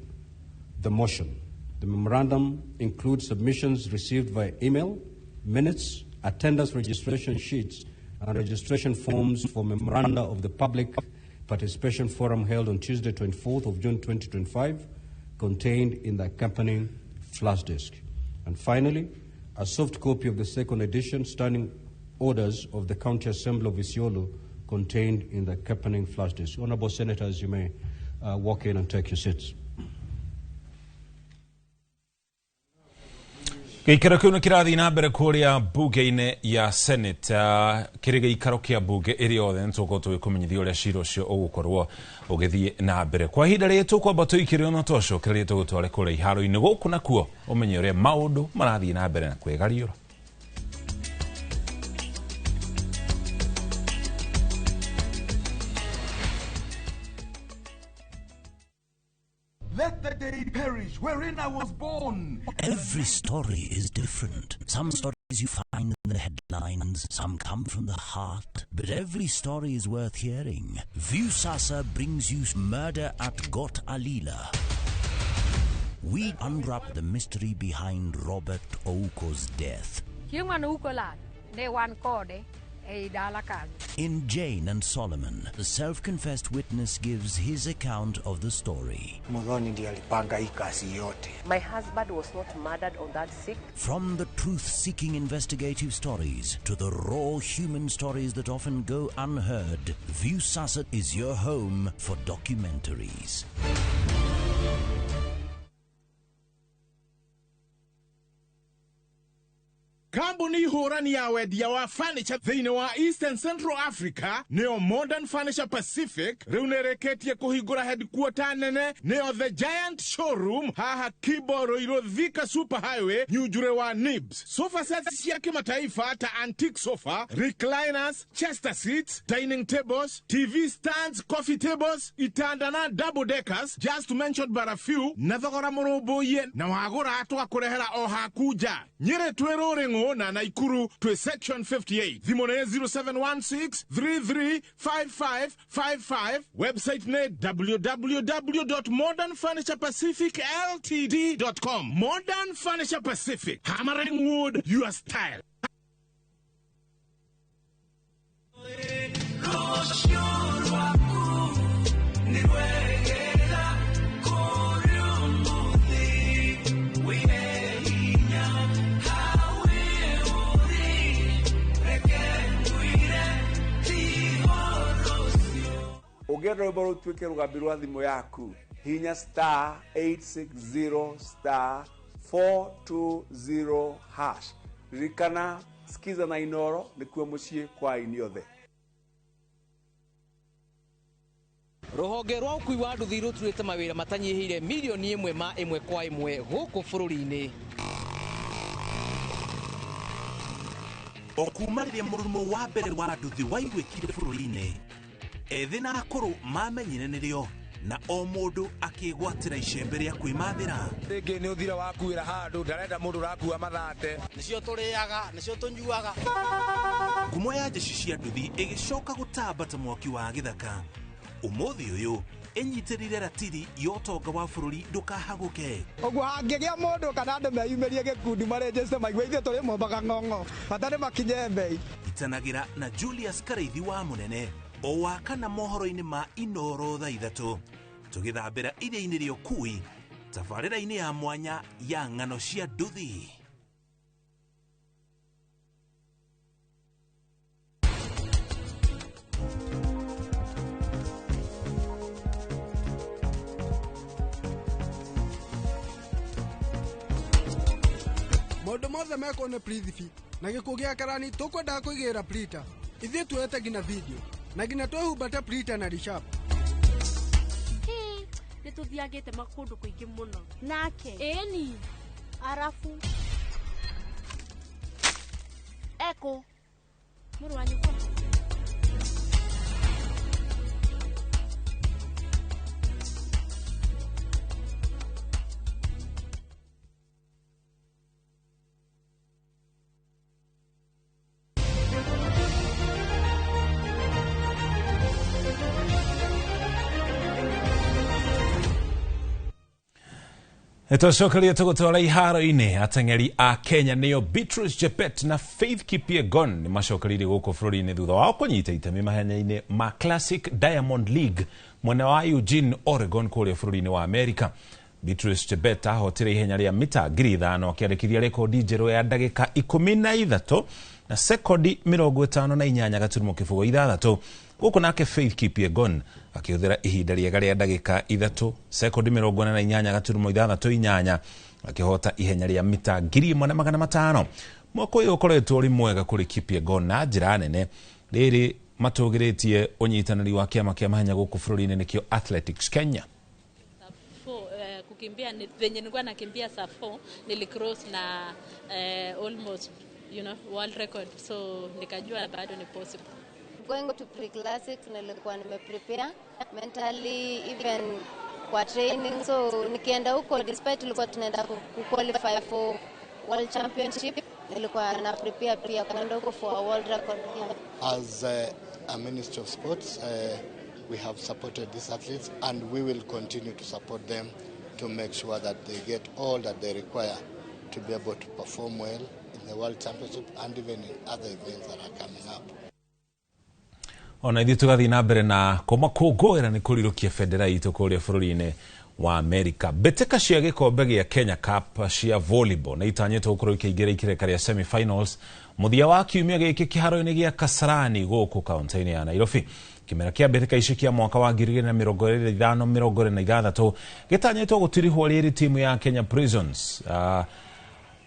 Speaker 3: the motion. The memorandum includes submissions received via email, minutes, attendance registration sheets, and registration forms for memoranda of the public participation forum held on Tuesday, 24th of June 2025, contained in the accompanying flash disk. And finally, a soft copy of the second edition standing orders of the County Assembly of Isiolo contained in the accompanying flash disk. Honorable Senators, you may walk in and take your seats.
Speaker 4: Gĩikaro kĩu nĩ kĩrathiĩ na mbere kũrĩa mbunge-inĩ ya Senate, kĩrĩ gĩikaro kĩa mbunge ĩrĩ yothe. Nĩ tũgũkorwo tũgĩkũmenyithia ũrĩa cira ũcio ũgũkorwo ũgĩthiĩ na mbere. Kwa ihinda rĩrĩ tũkwamba tũikĩrĩrwo na twacokereria tũgũtware kũrĩa iharo-inĩ gũkũ nakuo ũmenye ũrĩa maũndũ marathiĩ na mbere na kwĩgariũra.
Speaker 5: Let the day perish wherein I was born.
Speaker 6: Every story is different. Some stories you find in the headlines, some come from the heart. But every story is worth hearing. Viusasa brings you Murder at Got Alila. We unwrap the mystery behind Robert Ouko's death.
Speaker 7: Chieng' mane Ouko lal, ne wan kode.
Speaker 2: Ei dala kanyo.
Speaker 6: In Jane and Solomon, the self-confessed witness gives his account of the story.
Speaker 7: Muthoni ndiye alipanga hii kazi yote.
Speaker 8: My husband was not murdered on that 6th.
Speaker 6: From the truth-seeking investigative stories to the raw human stories that often go unheard, Viusasa is your home for documentaries.
Speaker 9: Kambuni hũrani ya wendia wa furniture thĩinĩ wa Eastern Central Africa nĩyo Modern Furniture Pacific rĩu nĩrĩkĩtie kũhingũra headquarter nene nĩyo The Giant Showroom haha Kibo Ruiru Thika Super Highway Nyunjure wa Nibs. Sofa sets cia kimataifa ta antique sofa, recliners, chester seats, dining tables, TV stands, coffee tables, itanda na double deckers, just to mention but a few, na thogora mũrũmbũiye na wagũra twakũrehera o haku nja. Nyĩrĩ twĩ Rũrĩng'ũ na Naikuru twĩ section 58. Thimũ nĩ 0716 335555. Website nĩ www.modernfurniturepacificltd.com. Modern Furniture Pacific, hammering wood your style.
Speaker 19: Ũngĩenda rwĩmbo rũtuĩke rũgambi rwa thimũ yaku, hinya star 860 star 420 hash. Ririkana Skiza na Inoro nĩkuo mũciĩ kwa aini othe.
Speaker 21: Rũhonge rwa ũkui wa nduthi rũturĩte mawĩra matanyihĩire milioni ĩmwe ma ĩmwe kwa ĩmwe gũkũ bũrũri-inĩ.
Speaker 27: O kuma rĩrĩa mũrurumo wa mbere wa nduthi waiguĩkire bũrũri-inĩ, ethĩ na akũrũ mamenyire nĩrĩo na o mũndũ akĩgwatĩra icembe rĩa kwĩmathĩra.
Speaker 28: Rĩngĩ nĩ ũthira wakuĩra handũ ndarenda mũndũ ũrakua mathate.
Speaker 29: Nĩcio tũrĩaga, nĩcio tũnyuaga.
Speaker 27: Ngumo ya jeshi cia nduthi ĩgĩcoka gũtamba ta mwaki wa gĩthaka. Ũmũthĩ ũyũ ĩnyitĩrĩire ratiri ya ũtonga wa bũrũri ndũkahagũke.
Speaker 28: Ũguo hangĩgĩa mũndũ kana andũ meyumĩrie gĩkundi marenjeste maigue ithuĩ tũrĩ mombaga ng'ong'o bata nĩ makinye mbei.
Speaker 27: Itanagĩra na Julius Karaithi wa Mũnene o wa kana mohoro-inĩ ma Inoro thaa ithatũ tũgĩthambĩra iria-inĩ rĩa ũkui tabarĩra-inĩ ya mwanya ya ng'ano cia nduthi.
Speaker 30: Maũndũ mothe mekwo nĩ Prithvi na gĩkuũ gĩa karani tũkwendaga kũigĩrĩra Prita ithuĩ tuoete nginya video na nginya twehumbate Prita na Rishab.
Speaker 31: Nĩ tũthiangĩte makũndũ kũingĩ mũno nake ĩni arabu eko mũrũ wa nyũkwa.
Speaker 4: Nĩtwacokeria tũgũtwara iharo-inĩ ateng'eri a Kenya nĩo Beatrice Chebet na Faith Kipyegon nĩ macokereirie gũkũ bũrũri-inĩ thutha wao kũnyita itemi mahenya-inĩ ma Classic Diamond League mwena wa Eugene, Oregon kũrĩa bũrũri-inĩ wa America. Beatrice Chebet ahotire ihenya rĩa mita 5,000 akĩandĩkithia rekondi njerũ ya ndagĩka 13 na sekondi 58.06 gũkũ nake Faith Kipyegon akĩhũthĩra ihinda rĩega rĩa ndagĩka 3 sekondi 48.68 akĩhota ihenya rĩa mita 1,500. Mwaka ũyũ ũkoretwo ũrĩ mwega kũrĩ Kipyegon na njĩra nene rĩrĩ matũgĩrĩtie ũnyitanĩri wa kĩama kĩa mahenya gũkũ bũrũri-inĩ nĩkĩo Athletics Kenya.
Speaker 32: Kukimbia venye nilikuwa nakimbia saa 4 nilicross na almost world record, so nikajua bado ni possible.
Speaker 33: Going to pre-classic nilikuwa nimeprepare mentally even kwa training, so nikienda huko despite tulikuwa tunaenda ku qualify for world championship nilikuwa na prepare pia kwenda huko for a world record. Yeah.
Speaker 34: As a Ministry of Sports, we have supported these athletes and we will continue to support them to make sure that they get all that they require to be able to perform well in the World Championship and even in other events that are coming up.
Speaker 4: Ona ithuĩ tũgathiĩ na mbere na kũmakũngũĩra nĩ kũrirũkia bendera itũ kũrĩa bũrũri-inĩ wa Amerika. Mbĩtĩka cia gĩkombe gĩa Kenya Cup cia volleyball nĩ itanyĩtwo gũkorwo ikĩingĩra ikĩreka rĩa semi-finals mũthia wa kiumia gĩkĩ kĩharo-inĩ gĩa Kasarani gũkũ kaunti-inĩ ya Nairobi. Kĩmera kĩa mbĩtĩka ici kĩa mwaka wa 2025-26 gĩtanyĩtwo gũtirihwo rĩrĩ timu ya Kenya Prisons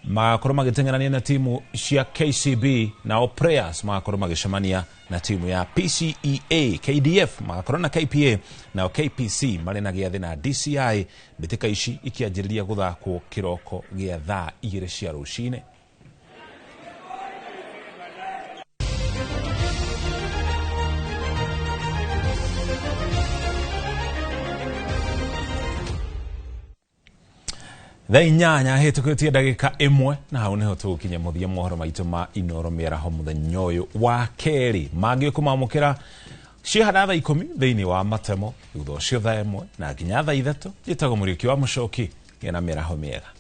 Speaker 4: magakorwo magĩteng'erania na timu cia KCB, nao Prayers magakorwo magĩcemania na timu ya PCEA, KDF magakorwo na KPA, nao KPC marĩ na gĩathĩ na DCI. Mbĩtĩka ici ikĩanjĩrĩria gũthakwo kĩroko gĩa thaa 2 cia rũcinĩ. Thaa 8 hĩtũkĩtie ndagĩka 1 na hau nĩho tũgũkinya mũthia mohoro maitũ ma Inoro mĩaraho mũthenya ũyũ wa kerĩ. Mangĩ ũkũmamũkĩra ciahana thaa 10 thĩinĩ wa matemo, thutha ũcio thaa 1 na nginya thaa 3. Njĩtagwo Mũriũki wa Mũcoki, gĩa na mĩaraho mĩega.